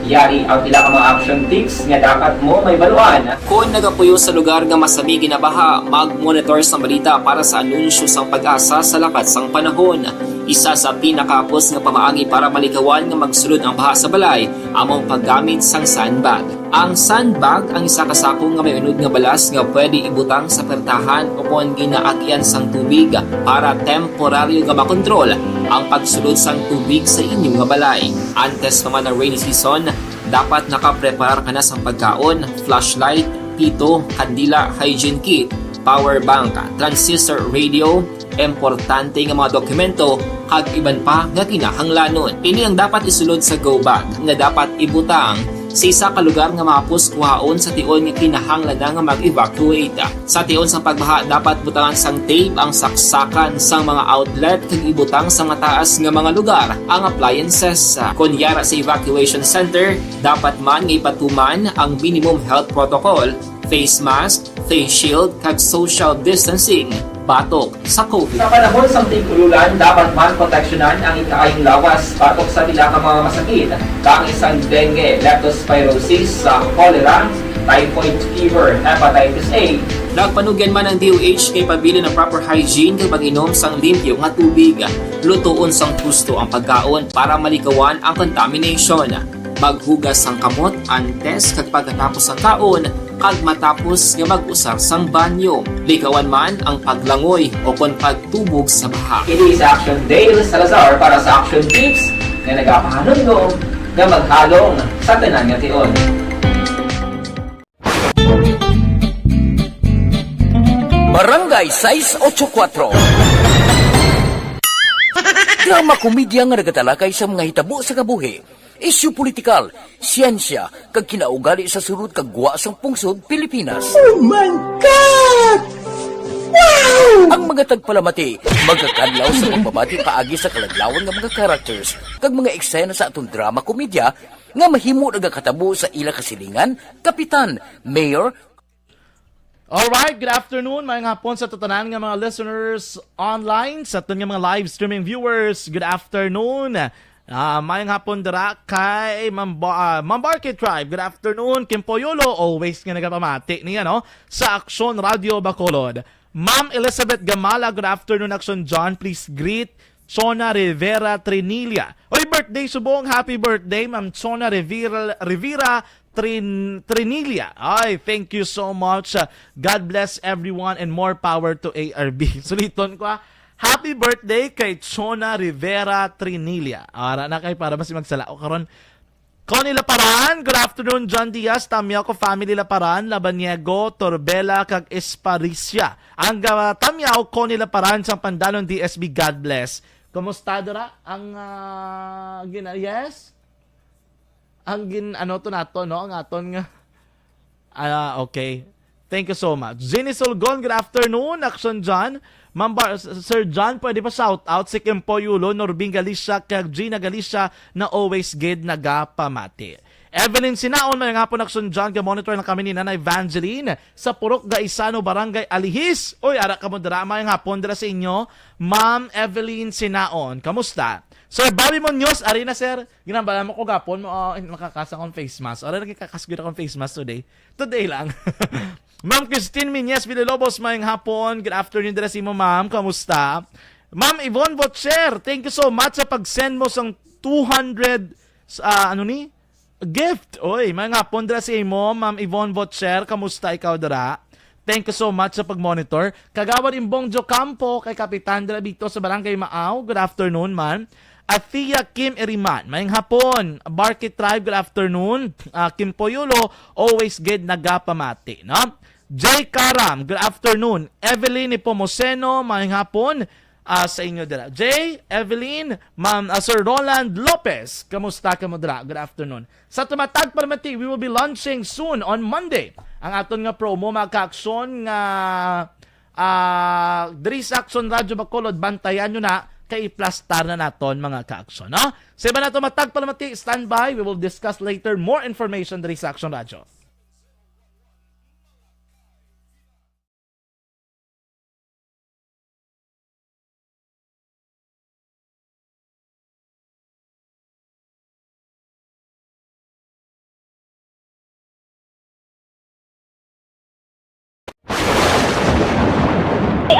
Yari ang pila ka mga action tips nga dapat mo mahibaluan. Kon nagapuyo sa lugar nga masami ginabaha, mag-monitor sang balita para sa anunsyo sang PAGASA sa lakat sang panahon. Isa sa pinakahapos nga pamaagi para malikawan nga magsulod ang baha sa balay amo ang paggamit sang sandbag. Ang sandbag ang isa ka sako nga may unod nga balas nga pwede ibutang sa pertahan o kon ginaagyan sang tubig para temporaryo nga makontrol ang pagsulod sang tubig sa inyo nga balay. Antes pa man ang rainy season, dapat nakapreparar ka na sang pagkaon, flashlight, pito, kandila, hygiene kit, power bank, transistor radio, importante nga mga dokumento, kag iban pa nga kinahanglanon. Ini ang dapat isulod sa go bag nga dapat ibutang sa isa ka lugar nga mahapos kuhaon sa tion nga kinahanglan na nga mag-evacuate. Sa tion sang pagbaha, dapat butangan sang tape ang saksakan sang mga outlet kag ibutang sa mataas nga mga lugar ang appliances. Kon yara sa evacuation center, dapat man nga ipatuman ang minimum health protocol, face mask, face shield, kag social distancing batok sa COVID. Sa panahon sang tig-ulolan, dapat man proteksyonan ang ikaayong lawas batok sa pila ka mga masakit, kaangay sang dengue, leptospirosis, sa cholera, typhoid fever, hepatitis A. Nagpanugyan man ang D O H kay pabilin ang proper hygiene kag pag-inom sang limpyo nga tubig. Lutoon sang husto ang pagkaon para malikawan ang contamination. Maghugas sang kamot antes kag pagkatapos sang kaon, kag matapos nga mag-usar sang banyo. Likawan man ang paglangoy o kon pagtubog sa baha. Ini si Action Dale Salazar para sa Action Tips nga nagapahanumdom nga maghalong sa tanan nga tion. Barangay sais ocho kuatro. Drama komedya nga nagatalakay sa mga hitabo sa kabuhi, isyu politikal, siyensya, kag kinaugali sa sulod kag gwa sang pungsod Pilipinas. Oh my God! Wow! Ang mga tagpalamati magakadlaw sa pagbabati paagi sa kaladlawan nga mga characters kag mga eksena sa aton drama komedya nga mahimo nagakatabo sa ila kasilingan, kapitan, mayor, Alright, good afternoon, maayong hapon sa tatanan nga mga listeners online, sa aton nga mga live streaming viewers. Good afternoon. Ah, maayong hapon dira kay Mambo-, ah, Mambarke Tribe. Good afternoon, Kim Poyolo, always nga nagapamati niya, no? Sa Aksyon Radio Bacolod. Ma'am Elizabeth Gamala, good afternoon, Aksyon John. Please greet Chona Rivera Trinilla. Oy, birthday subong. Happy birthday, Ma'am Chona Rivera, Rivera Trin-, Trinilla. Ay, thank you so much. Uh, God bless everyone and more power to A R B. Suliton ko, ah. Happy birthday kay Chona Rivera Trinilla. Ara na kay para mas magsala ko karon. Connie Laparan, good afternoon, John Diaz, Tamyaw ko family Laparan, Labaniego, Torbela, kag Esparisia. Ang, ah, Tamyaw, Connie Laparan, sang Pandanon D S B, God bless. Kumusta dira? Ang, ah, gina-, yes? Ang gin-, ano to nato, no? Ang aton nga, ah, okay. Thank you so much. Jenny Sulgon, good afternoon. Action John. Ma'am Bar-, S-, Sir John, pwede pa shout out si Kim Poyulo, Norbin Galicia, kag Gina Galicia na always gid nagapamati. Evelyn Sinaon, maayong hapon, Action John, ga-monitor lang kami ni Nanay Evangeline sa Purok Gaisano, Barangay Alihis. Uy, ara kamo dira, maayong hapon dira sa inyo, Ma'am Evelyn Sinaon. Kamusta? Sir Bobby Munoz, ari na, sir. Ginambala mo ko gapon mo, oh, makakasa kong face mask. Ari na, kakakas gyud akong face mask today. Today lang. Ma'am Christine Minyes Villalobos, maayong hapon. Good afternoon dira sa imo, ma'am. Kamusta? Ma'am Yvonne Butcher, thank you so much sa pag-send mo sang two hundred, ah, ano ni? Gift. Oy, maayong hapon dira sa imo, Ma'am Yvonne Butcher. Kamusta ikaw dira? Thank you so much sa pag-monitor. Kagawad Imbong Jocampo, kay Kapitan dira bito sa Barangay Maaw. Good afternoon, man. Athea Kim Iriman, maayong hapon. Barkit Tribe, good afternoon. Ah, Kim Poyulo, always gid nagapamati, no? Jay Karam, good afternoon. Evelyn Nepomuceno, maayong hapon, ah, sa inyo dira. Jay, Evelyn, Ma'am, ah, Sir Roland Lopez, kamusta kamo dira? Good afternoon. Sa tumatag pa naman ti, we will be launching soon on Monday ang aton nga promo, mga kaaksyon, nga, ah, diri sa Aksyon Radyo Bacolod, bantayan nyo na, kay iplastar na naton, mga kaaksyon, no? Sa iba nato matag palamati, standby. We will discuss later more information diri sa Aksyon Radyo.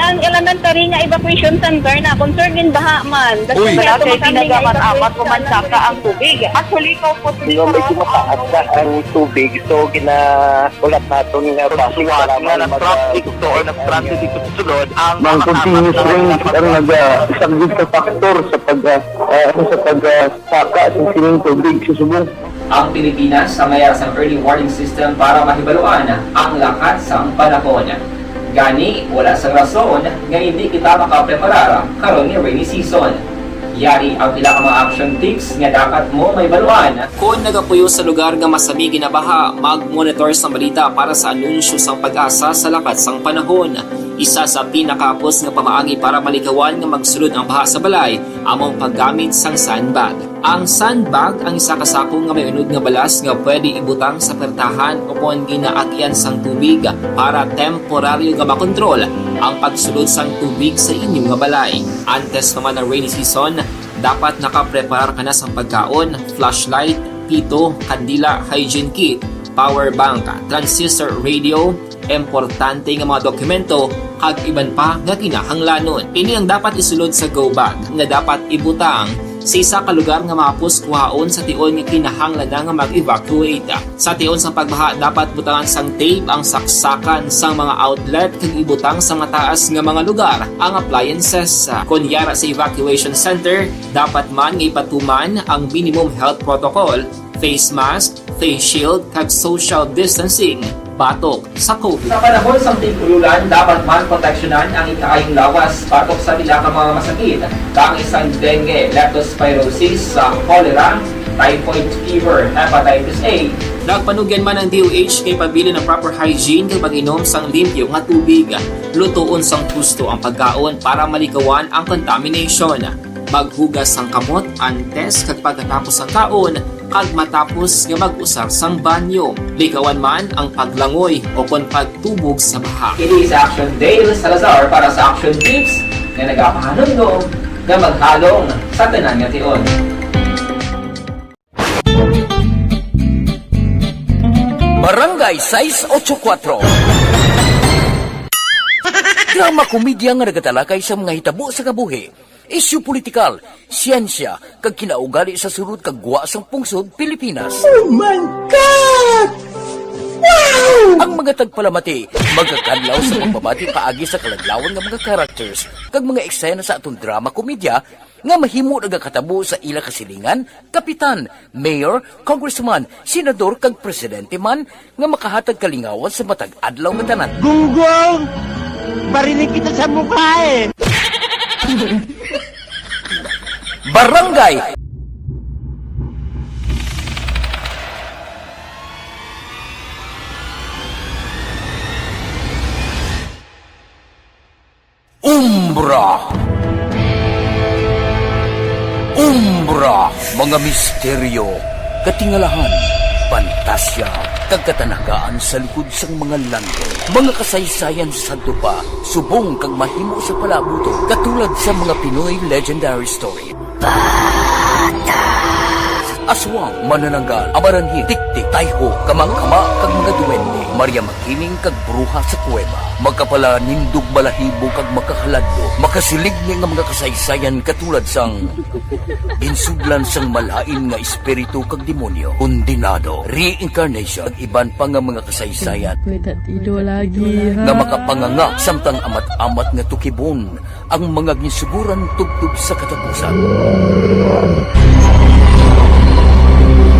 Ang elementary nga evacuation center na concerned in baha man. That's Uy. why Wala ato kay kami nga ginagamat-amat evacuation ko man center. Saka ang tubig. Actually, ikaw po, Di ba, medyo mataas na ang tubig. So, gina-, ulat naton nga Sa traffic, suwat nga salamat nag-traffic sa to or nag-transit dito sa sulod, ang Mang mga continuous kapatid rain na ang naga-, isang gid ka factor sa pag, ah, ah, ano, sa pag, ah, saka sa sining tubig sa subong. Ang Pilipinas sa mayara sang early warning system para mahibaluan ang lakat sang panahon. Gani, wala sang rason nga hindi kita makapreparar karon nga rainy season. Yari ang pila ka mga action tips nga dapat mo mahibaluan. Kon nagapuyo sa lugar nga masami ginabaha, mag-monitor sang balita para sa anunsyo sang PAGASA sa lakat sang panahon. Isa sa pinakahapos nga pamaagi para malikawan nga magsulod ang baha sa balay amo ang paggamit sang sandbag. Ang sandbag ang isa ka sako nga may unod nga balas nga pwede ibutang sa pertahan o kon ginaagian sang tubig para temporaryo nga makontrol ang pagsulod sang tubig sa inyo nga balay. Antes pa man ang rainy season, dapat nakapreparar ka na sang pagkaon, flashlight, pito, kandila, hygiene kit, power bank, transistor radio, importante nga mga dokumento, kag iban pa nga kinahanglanon. Ini ang dapat isulod sa go bag nga dapat ibutang sa isa ka lugar nga mahapos kuhaon sa tion nga kinahanglan na nga mag-evacuate. Sa tion sang pagbaha, dapat butangan sang tape ang saksakan sang mga outlet kag ibutang sa mataas nga mga lugar ang appliances. Kon yara sa evacuation center, dapat man nga ipatuman ang minimum health protocol, face mask, face shield, kag social distancing. batok sa COVID. Sa panahon sang tig-ululan, dapat man proteksyonan ang ikaayong lawas batok sa pila ka mga masakit, kaangay sang dengue, leptospirosis, sa cholera, typhoid fever, hepatitis A. Nagpanugyan man ang D O H kay pabilin ang proper hygiene kag pag-inom sang limpyo nga tubig. Lutoon sang husto ang pagkaon para malikawan ang contamination. Maghugas sang kamot antes kag pagkatapos sang kaon, kag matapos nga mag-usar sang banyo. Likawan man ang paglangoy o kon pagtubog sa baha. Ini si Action Dale Salazar para sa Action Tips nga nagapahanumdom nga maghalong sa tanan nga tion. Barangay sais ocho kuatro. Drama komedya nga nagatalakay sa mga hitabo sa kabuhi, isyu politikal, siyensya, kag kinaugali sa sulod kag gwa sang pungsod Pilipinas. Oh my God! Wow! Ang mga tagpalamati magakadlaw sa pagbabati paagi sa kaladlawan nga mga characters kag mga eksena sa aton drama komedya nga mahimo nagakatabo sa ila kasilingan, kapitan, mayor, congressman, senador kag presidente man nga makahatag kalingawan sa matag adlaw nga tanan. Gunggong! Barinig kita sa mukha eh! Barangay Umbra. Umbra, mga misteryo, katingalahan, pantasya, kag katanagaan sa likod sang mga landong. Mga kasaysayan sa dupa, subong kag mahimo sa palabuton, katulad sa mga Pinoy legendary story. Aswang, manananggal, amaranhit, tiktik, tayho, kamangkama, kag mga duwende, Maria Makiling kag bruha sa kuweba, makapalanindog balahibo kag makahaladlo, makasiligni nga mga kasaysayan katulad sang ginsudlan sang malain nga espiritu kag demonyo, kondinado, reincarnation, kag iban pa nga mga kasaysayan May tatido lagi, ha? nga makapanganga samtang amat-amat nga tukibon ang mga ginsuguran tubtob sa katapusan.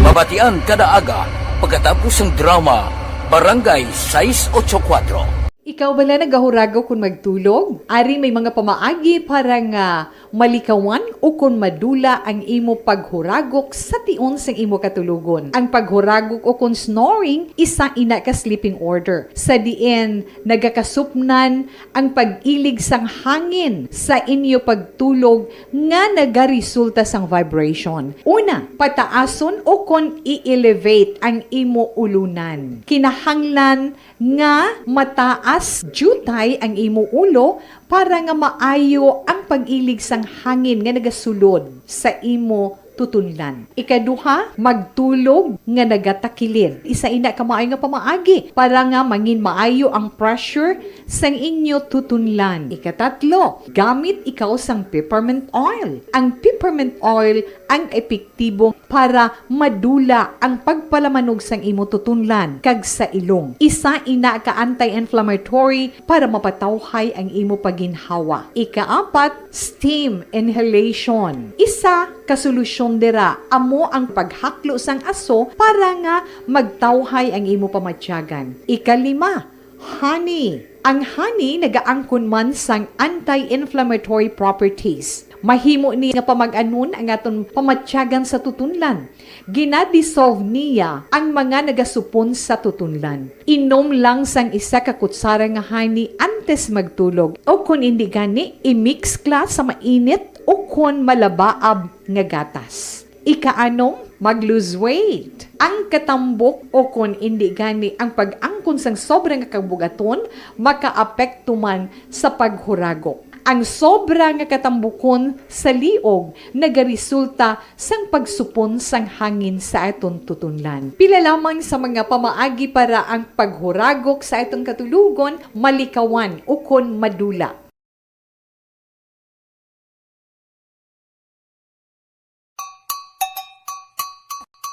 Mabatian kada aga pagkatapos sang drama Barangay sais ocho kuatro. Ikaw bala nagahuragok kon magtulog? Ari may mga pamaagi para nga malikawan ukon madula ang imo paghuragok sa tion sang imo katulogon. Ang paghuragok ukon snoring isa ina ka sleeping order, sa diin nagakasupnan ang pag-ilig sang hangin sa inyo pagtulog nga nagaresulta sang vibration. Una, pataason ukon i-elevate ang imo ulunan. Kinahanglan nga mataas diutay ang imo ulo para nga maayo ang pag-ilig sang hangin nga nagasulod sa imo tutunlan. Ikaduha, magtulog nga nagatakilid. Isa ina ka maayo nga pamaagi para nga mangin maayo ang pressure sang inyo tutunlan. Ikatatlo, gamit ikaw sang peppermint oil. Ang peppermint oil ang epektibo para madula ang pagpalamanog sang imo tutunlan kag sa ilong. Isa ina ka anti-inflammatory para mapatawhay ang imo paginhawa. Ikaapat, steam inhalation. Isa ka solusyon dira amo ang paghaklo sang aso para nga magtawhay ang imo pamatyagan. Ikalima, honey. Ang honey nagaangkon man sang anti-inflammatory properties. Mahimo ni nga pamag-anon ang aton pamatyagan sa tutunlan. Gina-dissolve niya ang mga nagasupon sa tutunlan. Inom lang sang isa ka kutsara nga honey antes magtulog, o kon indi gani, i-mix kla sa mainit o kon malabaab nga gatas. Ikaanom, mag-lose weight. Ang katambok o kon indi gani ang pag-angkon sang sobra nga kabugaton makaapekto man sa paghuragok. Ang sobra nga katambukon sa liog nagaresulta sang pagsupon sang hangin sa aton tutunlan. Pila lamang sa mga pamaagi para ang paghuragok sa aton katulogon malikawan ukon madula.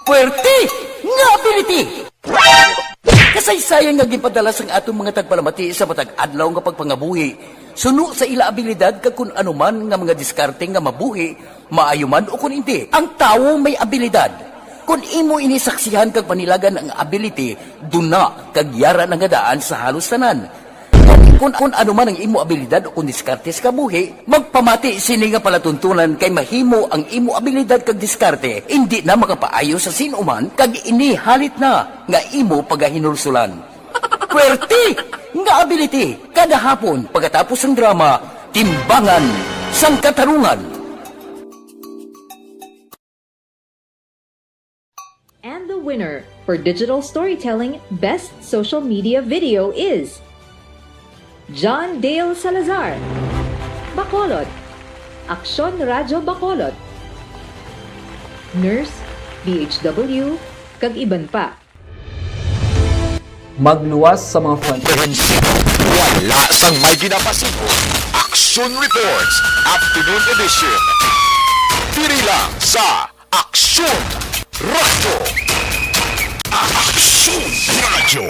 Puwerte nga ability! Kasaysayan nga ginpadala sang aton mga tagpalamati sa matag adlaw nga pagpangabuhi. Suno sa ila abilidad kag kun ano man nga mga diskarte nga mabuhi, maayo man o kun indi, ang tawo may abilidad. Kon imo ini saksihan kag panilagan ang ability, duna kag yara na nga daan sa halos tanan. Kon, kon, kon ano man ang imo abilidad o kon diskarte sa kabuhi, magpamati sini nga palatuntunan kay mahimo ang imo abilidad kag diskarte indi na makapaayo sa sin-o man kag ini halit na nga imo pagahinulsulan. Pwerte nga ability kada hapon pagkatapos sang drama, Timbangan sang Katarungan. And the winner for digital storytelling best social media video is John Dale Salazar, Bacolod, Aksyon Radyo Bacolod, Nurse, D H W, kag iban pa. Magluwas sa mga front. Wala sang may ginapasigon. Action Reports, Afternoon Edition. Diri lang sa Aksyon Radyo. Aksyon Radyo.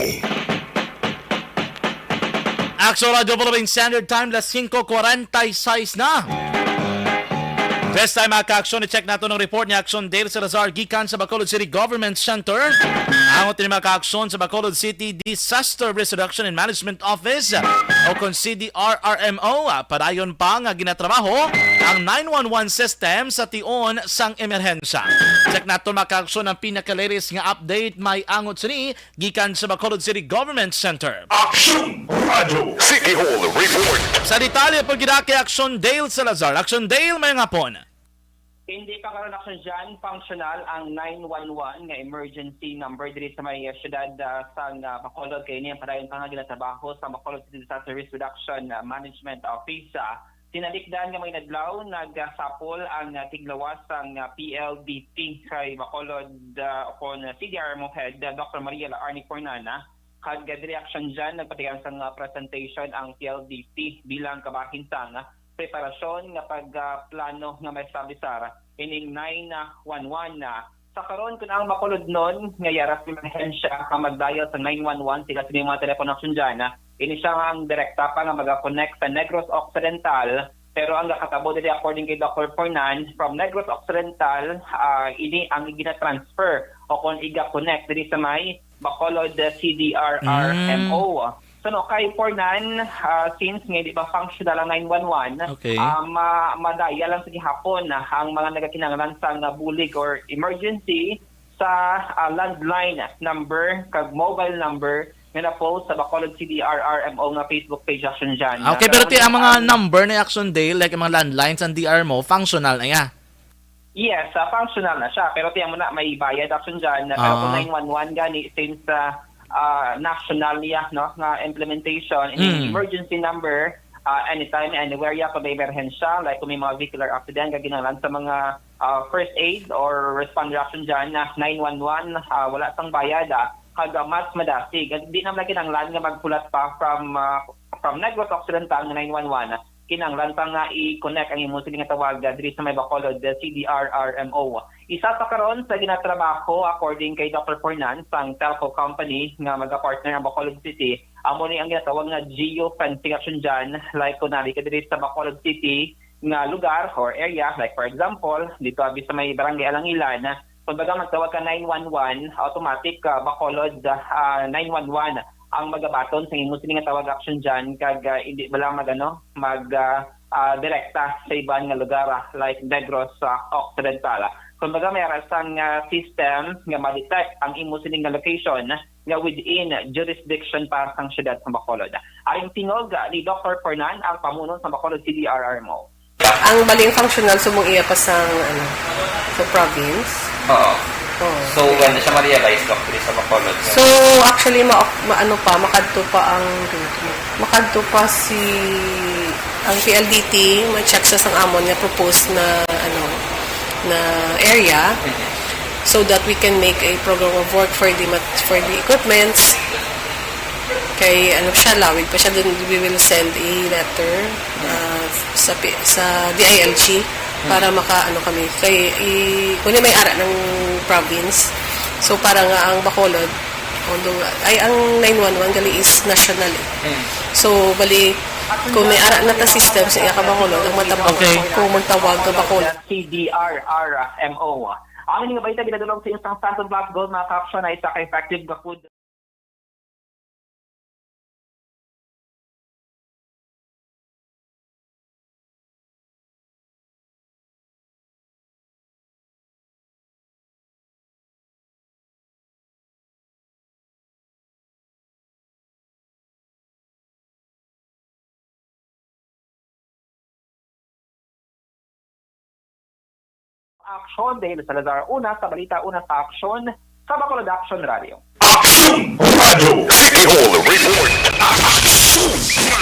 Aksyon Radyo Philippine Standard Time, las singko kwarenta y seis na. This time, mga ka-aksyon, i-check nato ang report ni Aksyon Dale Salazar gikan sa Bacolod City Government Center. Angot ni mga ka-aksyon sa Bacolod City Disaster Risk Reduction and Management Office o kon C D R R M O, ah, padayon pa nga ginatrabaho ang nine one one system sa tion sang emerhensya. Check nato, mga ka-aksyon, ang pinaka-latest nga update may angot sini gikan sa Bacolod City Government Center. Aksyon Radyo City Hall Report. Sa detalye, pagkidaki Aksyon Dale Salazar. Aksyon Dale, may ngapon. Hindi pa karon, Aksyon Jan, functional ang nine one one nga emergency number diri sa may, uh, siyudad, uh, sang, uh, Bacolod, kay ini ang padayon pa nga ginatrabaho sa Bacolod City Disaster Risk Reduction, uh, Management Office. Uh, tinalikdan nga may nadlaw, nagsapol ang, uh, tiglawas sang, uh, P L D T kay Bacolod, uh, kon C D R M O head, uh, Doctor Maria Arnie Fornana, kag diri, Aksyon Jan, nagpatigayon sang, uh, presentation ang P L D T bilang kabahin sang, uh, preparasyon nga pagplano nga maestablisar ining nine one one na. Sa karon, kun ang makulodnon nga yara sa emerhensya ang magdial sa nine one one, sila sini mga telepono, Aksyon Jan, ini siya ang direkta pa nga maga-connect sa Negros Occidental, pero ang gakatabo diri, according kay Doctor Fornan, from Negros Occidental, ah, ini ang gina-transfer o kung iga-connect diri sa may Bacolod, ah, C D R R M O. So, no, kay Fornan, ah, since nga di ba functional ang nine one one, Okay. ah, ma madaya lang sa gihapon, ah, ang mga nagakinahanglan sang, ah, bulig or emergency sa, ah, landline number kag mobile number nga na-post sa Bacolod C D R R M O nga Facebook page, Aksyon Jan. Okay, pero ti ang mga number ni Aksyon Dale, like ang mga landlines and D R mo, functional na ya. Yes, ah, functional na siya. Pero tiyan mo na, may bayad, Aksyon Jan. Pero kung Ah. nine one one gani, since, ah, ah, national niya, no, nga implementation, in Mm. emergency number, ah, anytime, anywhere, ya, kung may emerhensya, like kung may mga vehicular accident, kaginahanglan sa mga, ah, first aid or responder, Aksyon Jan, na nine one one, ah, wala sang bayad, ah, kag, ah, mas madasig. At di naman kinahanglan nga maghulat pa from, ah, from Negros Occidental nga nine one one. Kinahanglan pa nga i-connect ang imo sini nga tawag, ah, diri sa may Bacolod, ah, C D R R M O. Isa pa karon sa ginatrabaho, according kay Doctor Fornan, sang telco company nga magapartner ang Bacolod City, amo ni ang ginatawag nga geofencing, Aksyon Jan, like kunani ka diri sa Bacolod City nga lugar or area, like for example, dito abi sa may Barangay Alangilan, kumbaga magtawag ka nine one one, automatic, ah, Bacolod, ah, nine one one ang magabaton sa imo sini nga tawag, Aksyon Jan, kag, ah, hindi ba lang mag, ano, mag, ah, ah, direkta sa iban nga lugar, ah, like Negros, ah, Occidental. Kumbaga, may ara sang, ah, system nga ma-detect ang imo sini nga location nga within jurisdiction pa sang siyudad sa Bacolod. Aring tingog, ah, ni Doctor Fernan, ang pamuno sa Bacolod C D R R M O. Ang baling functional, subong iya pa sang, ano, sa province. Oo. Oo. So, when siya ma-realize, Doc, diri sa Bacolod, So, actually, ma, ma ano pa, makadto pa ang, makadto pa si, ang P L D T, ma-check sa sang amon nga proposed na, ano, na area, so that we can make a program of work for the mat-, for the equipments. Kay, ano siya, lawig pa siya, then we will send a letter, uh, sa, P- sa D I L G para maka, ano kami, kay, i, kundi may ara ng province. So, para nga ang Bacolod, although, ay, ang nine one one gali is national eh. So, bali, kung may ara na ta system sa iya ka Bacolod, ang matabang Okay. kung magtawag ka Bacolod. C D R R M O. Ang ining balita ginadulong sa inyo sang Santon Plus Gold, mga ka-aksyon, na isa ka effective nga food. Aksyon, Dale Salazar, una sa balita, una sa aksyon, sa Bacolod Action Radio. Aksyon Radio, City Hall Report. Aksyon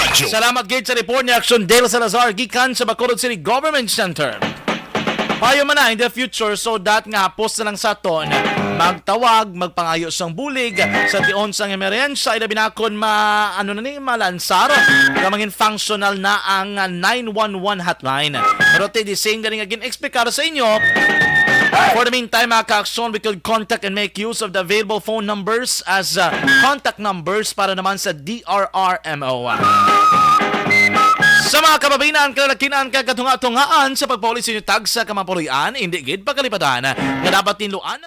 Radio. Salamat gid sa report ni Aksyon Dale Salazar gikan sa Bacolod City Government Center. Payo man na in the future, so that nga hapos na lang sa aton magtawag, magpangayo sang bulig sa tion sang emerhensya, ilabi na kon ma-, ano na ni, malansar, nga mangin functional na ang nine one one hotline. Pero ti di same gani nga gin-explicar sa inyo. For the meantime, mga ka-aksyon, we could contact and make use of the available phone numbers as, uh, contact numbers para naman sa D R R M O. Sa mga kababayan-an, kalalakin-an, kag katunga-tungaan sa pagpauli sa inyo tagsa ka mga puloy-an, indi gid pagkalipadan nga dapat tinluan.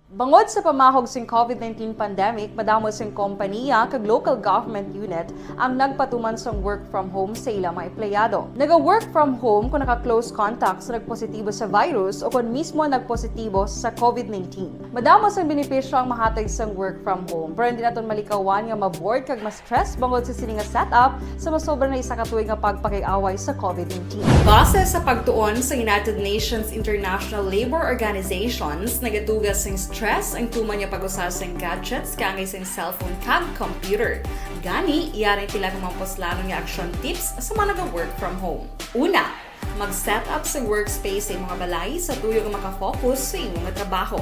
Bangod sa pamahog sing covid nineteen pandemic, madamo sing kompaniya kag local government unit ang nagpatuman sang work from home sa ila mga empleyado. Naga-work from home kon naka-close contact sa nagpositibo sa virus o kon mismo nagpositibo sa covid nineteen. Madamo sang benepisyo ang mahatag sang work from home, pero hindi naton malikawan nga ma-bored kag ma-stress bangod sa sini nga setup sa masobra na isa ka tuig nga pagpakig-away sa covid nineteen. Base sa pagtuon sa United Nations International Labour Organizations, nagatuga sing stress ang tuman nga pag-usa sing gadgets kaangay sing cellphone kag computer. Gani, yari ang pila ka mga puslanon nga action tips sa mga naga-work from home. Una, mag-set up sa workspace sa imong balay sa tuyo nga makafocus sa imo nga trabaho.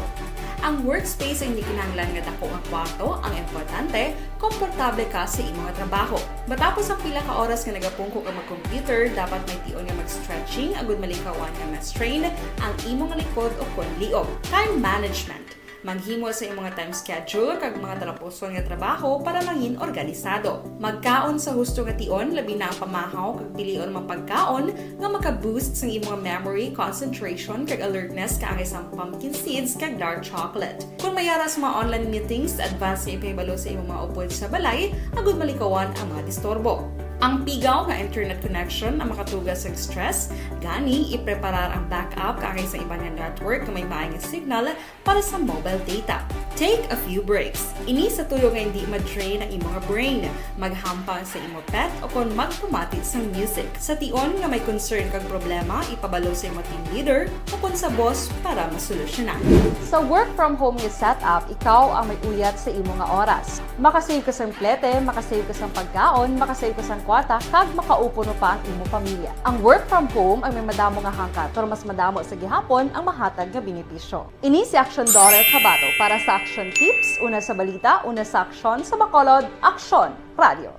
Ang workspace ay hindi kinahanglan nga dako nga kwarto, ang importante, komportable ka sa imo nga trabaho. Matapos ang pila ka oras nga nagapungko ka mag-computer, dapat may tion nga mag-stretching agud malikawan nga ma-strain ang imo nga likod o kon liog. Time management. Maghimo sa imong nga time schedule kag mga talapuson nga trabaho para mangin organisado. Magkaon sa husto nga tion, labi na ang pamahaw kag pilion mga pagkaon nga maka-boost sang imong memory, concentration, kag alertness kaangay sang pumpkin seeds kag dark chocolate. Kon may ara sa mga online meetings, advance nga ipahibalo sa imong mga upod sa balay agud malikawan ang mga disturbo. Ang pigaw nga internet connection ang makatuga sang stress, gani ipreparar ang backup kaangay sa iban nga network nga may maayo nga signal para sa mobile data. Take a few breaks. Ini sa tuyo nga hindi ma-drain ang imo nga brain. Maghampang sa imo pet o kon magpamati sang music. Sa tion nga may concern kag problema, ipabalo sa imo team leader o kon sa boss para masolusyonan. Sa work from home nga setup, ikaw ang may uyat sa imo nga oras. Makasave ka sang plete, makasave ka sang pagkaon, makasave ka sang kwarta, kag makaupuno pa ang imo pamilya. Ang work from home ang may madamo nga hangkat, pero mas madamo sa gihapon ang mahatag nga benepisyo. Ini si Action Daughter Kabato para sa Action Tips, una sa balita, una sa aksyon, sa Bacolod, Aksyon Radio.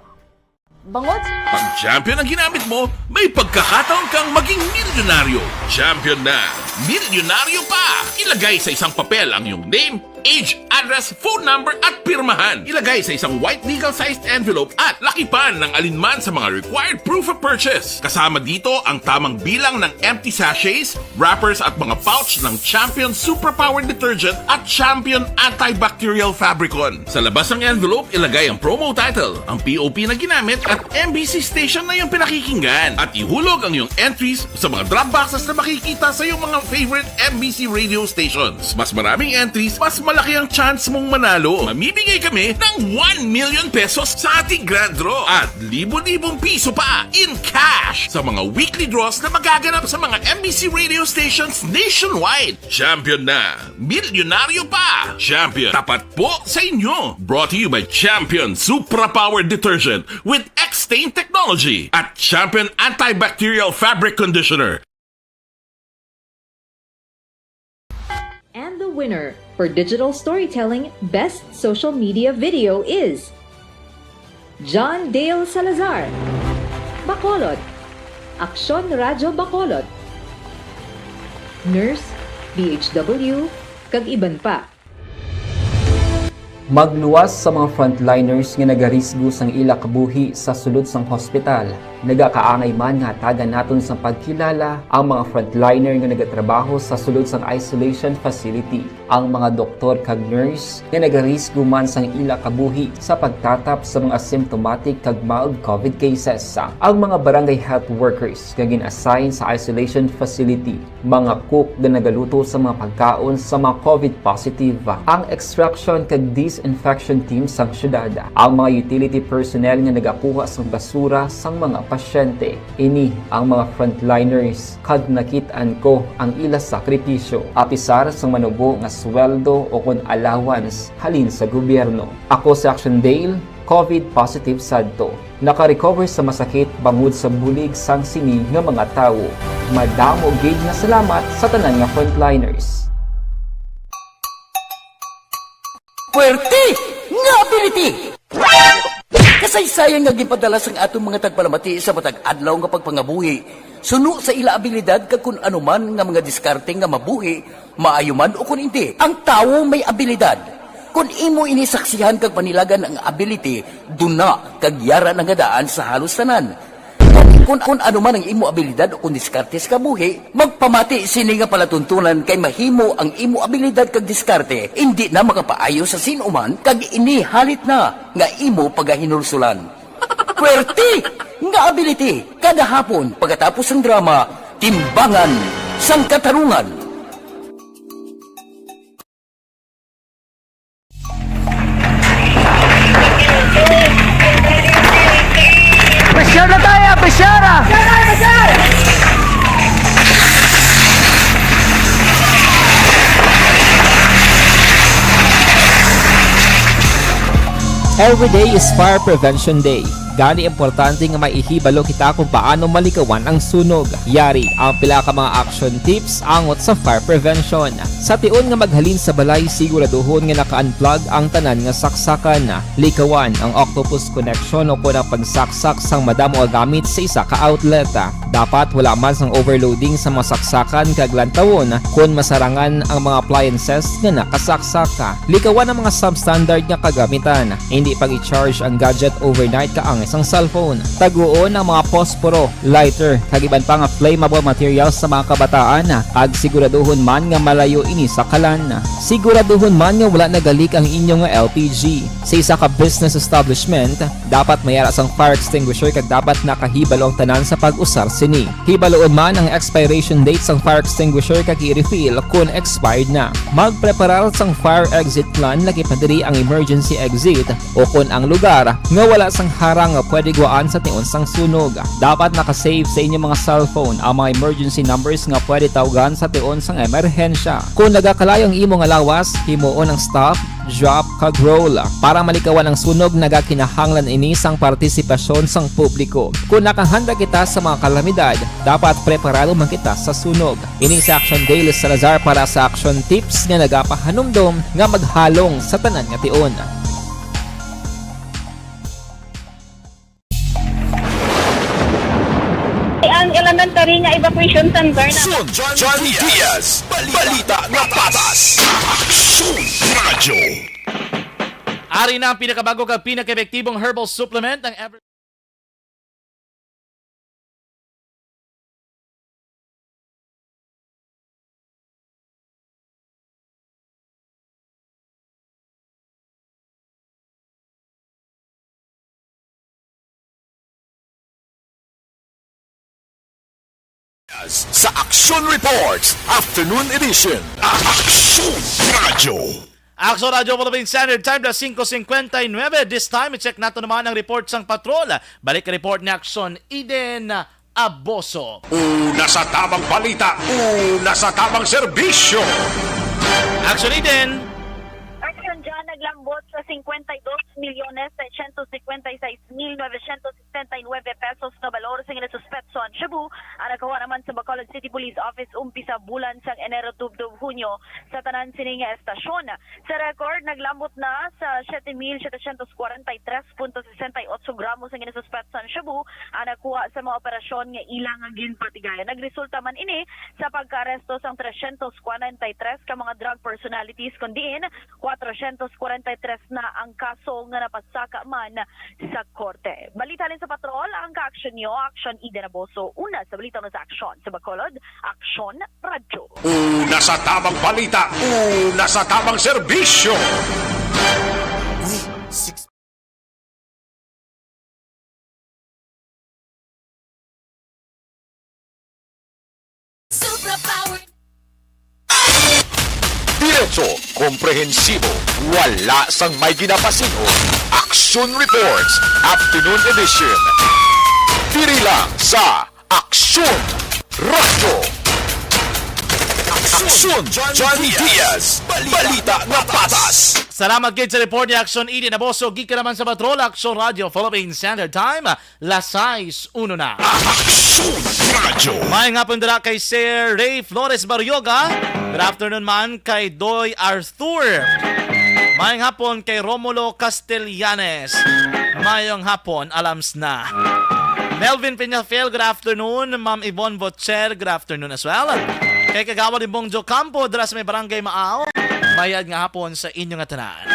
Bangod Pag Champion ang ginamit mo, may pagkakataon kang maging milyonaryo. Champion na, milyonaryo pa! Ilagay sa isang papel ang iyong name, age, address, phone number, at pirmahan. Ilagay sa isang white legal-sized envelope at lakipan ng alinman sa mga required proof of purchase. Kasama dito ang tamang bilang ng empty sachets, wrappers, at mga pouch ng Champion Superpower Detergent at Champion Antibacterial Fabricon. Sa labas ng envelope, ilagay ang promo title, ang P O P na ginamit, at M B C station na iyong pinakikinggan. At ihulog ang iyong entries sa mga drop boxes na makikita sa iyong mga favorite M B C radio stations. Mas maraming entries, mas malaki ang chance mong manalo. Mamimigay kami ng one million pesos sa ating grand draw at libo-libong piso pa in cash sa mga weekly draws na magaganap sa mga M B C radio stations nationwide. Champion na! Milyonaryo pa! Champion, tapat po sa inyo! Brought to you by Champion Supra Power Detergent with X-Stain Technology at Champion Antibacterial Fabric Conditioner. And the winner for digital storytelling best social media video is John Dale Salazar, Bacolod, Aksyon Radyo Bacolod, Nurse, B H W, kag iban pa. Magluwas sa mga frontliners nga nagarisgo sang ila kabuhi sa sulod sang hospital. Nagakaangay man nga hatagan naton sang pagkilala ang mga frontliner nga nagatrabaho sa sulod sang isolation facility, ang mga doktor kag nurse nga nagarisgo man sang ila kabuhi sa pagtatap sa mga asymptomatic kag mild covid cases, ang mga barangay health workers nga gin-assign sa isolation facility, mga cook nga nagaluto sa mga pagkaon sa mga covid positive, ang extraction kag disinfection team sang syudad, ang mga utility personnel nga nagakuha sang basura sang mga pasyente. Ini ang mga frontliners, kag nakit-an ko ang ila sakripisyo, apisar sang manubo nga sweldo o kon allowance halin sa gobyerno. Ako si Action Dale, covid positive sadto. Naka-recover sa masakit bangod sa bulig sang sini nga mga tawo. Madamo gid nga salamat sa tanan nga frontliners. Puwerte nga ability! Kasaysayan nga ginpadala sang aton mga tagpalamati sa matag adlaw nga pagpangabuhi, suno sa ila abilidad kag kun ano man nga mga diskarte nga mabuhi, maayo man o kun indi, ang tawo may abilidad. Kun imo ini saksihan kag panilagan ang ability, duna kag yara na nga daan sa halos tanan. Kun, kun ano man ang imo abilidad o kun diskarte sa kabuhi, magpamati sini nga palatuntunan kay mahimo ang imo abilidad kag diskarte indi na makapaayo sa sin-o man kag ini halit na nga imo pagahinulsulan. Puwerte nga ability! Kada hapon, pagkatapos sang drama, Timbangan sang Katarungan. Pressure na tayo! Pressure, ah! Every day is Fire Prevention Day. Gani, importante nga maihibalo kita kung paano malikawan ang sunog. Yari ang pila ka mga action tips angot sa fire prevention. Sa tion nga maghalin sa balay, siguraduhon nga naka-unplug ang tanan nga saksakan. Likawan ang octopus connection o kon ang pagsaksak sang madamo nga gamit sa isa ka outlet. Dapat wala man sang overloading sa mga saksakan kag lantawon kon masarangan ang mga appliances nga nakasaksak. Likawan ang mga substandard nga kagamitan. Hindi pag-i-charge ang gadget overnight kaangay sang cellphone. Taguon ang mga posporo, lighter, kag iban pa nga flammable materials sa mga kabataan, kag siguraduhon man nga malayo ini sa kalan. Siguraduhon man nga wala nagalik ang inyo nga L P G. Sa isa ka business establishment, dapat may ara sang fire extinguisher kag dapat nakahibalo ang tanan sa pag-usar sini. Hibaluon man ang expiration date sang fire extinguisher kag i-refill kon expired na. Magpreparar sang fire exit plan, lakip na diri ang emergency exit o kon ang lugar nga wala sang harang nga pwede guwaan sa tion sang sunog. Dapat naka-save sa inyo mga cellphone ang mga emergency numbers nga pwede tawgan sa tion sang emerhensya. Kon nagakalayo ang imo nga lawas, himuon ang stop, drop, kag roll. Para malikawan ang sunog, nagakinahanglan ini sang partisipasyon sang publiko. Kon nakahanda kita sa mga kalamidad, dapat preparado man kita sa sunog. Ini si Action Dale Salazar para sa Action Tips nga nagapahanumdom nga maghalong sa tanan nga tion. Ang elementary nga evacuation center na Sun John Diaz, balita nga patas. Aksyon Radyo. Ari na ang pinakabago kag pinakaepektibong herbal supplement, ang Ever- Sa Aksyon Reports Afternoon Edition, Aksyon Radyo. Aksyon Radyo Philippine Standard Time, alas singko cincuenta y nueve. This time, i-check nato naman ang report sang patrol. Balik report ni Aksyon Eden Aboso. Una sa tamang balita, una sa tamang serbisyo. Aksyon Eden. Aksyon John, naglambot sa cincuenta y dos millones seiscientos cincuenta y seis mil novecientos setenta y nueve pesos nga balor sing nasuspetso Shabu, ang nakawa naman sa Bacolod City Police Office umpisa bulan sang Enero tubtob Hunyo sa tanan sini nga estasyon. Sa record, naglambot na sa siete mil setecientos kwarenta y tres punto sesenta y ocho gramos ang ginasuspetsa sang shabu ang nakuha sa mga operasyon nga ila nga ginpatigayan. Nagresulta man ini sa pagkaaresto sang trescientos kwarenta y tres ka mga drug personalities, kon diin kwatrocientos kwarenta y tres na ang kaso nga napasaka man sa korte. Balita halin sa patrol, ang kaaksyon nyo, Aksyon Eden Aboso. Una sa balita, una sa aksyon sa Bacolod, Aksyon Radyo. Una sa tamang balita, una sa tamang serbisyo. Six. Supra Power. Diretso, komprehensibo, wala sang may ginapasin-o. Aksyon Reports, Afternoon Edition. Diri lang sa Aksyon Radyo. Aksyon, John Diaz. Balita nga patas. Salamat gid sa report ni Aksyon Eden Aboso. Gikan naman sa Patrol, Aksyon Radyo, Philippine Standard Time, las sais uno na. Aksyon Radyo. Maayong hapon dira kay Sir Ray Flores Barrioga. Good afternoon man kay Doy Arthur. Maayong hapon kay Romulo Castellanes. Maayong hapon, alams na. Melvin Peñafiel, good afternoon. Ma'am Yvonne Bocher, good afternoon as well. Kay Kagawad Ibong Jocampo, dira sa may Barangay Maaw, mayad nga hapon sa inyo nga tanan.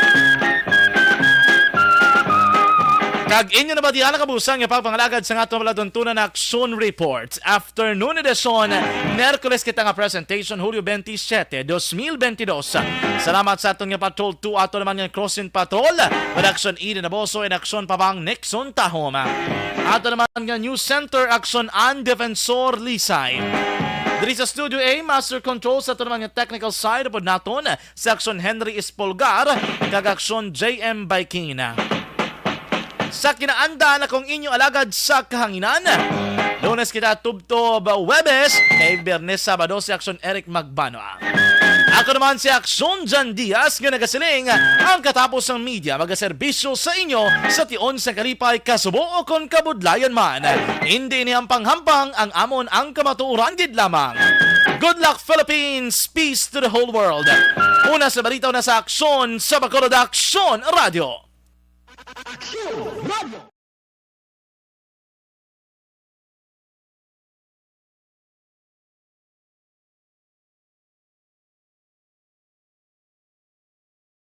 Kag inyo na ba diyan nakabusang nga pagpangalagad sa aton palatuntunan na Aksyon Report? Afternoon edition, Miyerkules kita nga presentation, Hulyo twenty-seven, dos mil twenty-dos. Salamat sa aton nga Patrol two, ato naman nga Crossing Patrol, Redaksyon Eden Aboso, and Aksyon Pabang Nixon Tahom. Ato naman nga News Center, Aksyon An Defensor Lisay. Diri sa Studio A, Master Control sa ato naman nga technical side, upod naton si Aksyon Henry Espolgar kag Aksyon J M Baikin. Sa kinaandan, akong inyo alagad sa kahanginan. Lunes kita tubtob Huwebes, kay Biyernes, Sabado si Aksyon Eric Magbano. Ako naman si Aksyon Jan Diaz nga nagasiling, ang katapos sang media magaserbisyo sa inyo sa tion sang kalipay, kasubo o kon kabudlayan man. Indi ini hampang-hampang, ang amon ang kamatuoran gid lamang. Good luck, Philippines! Peace to the whole world! Una sa balita, una sa aksyon, sa Bacolod Aksyon Radyo. Aksyon Radyo.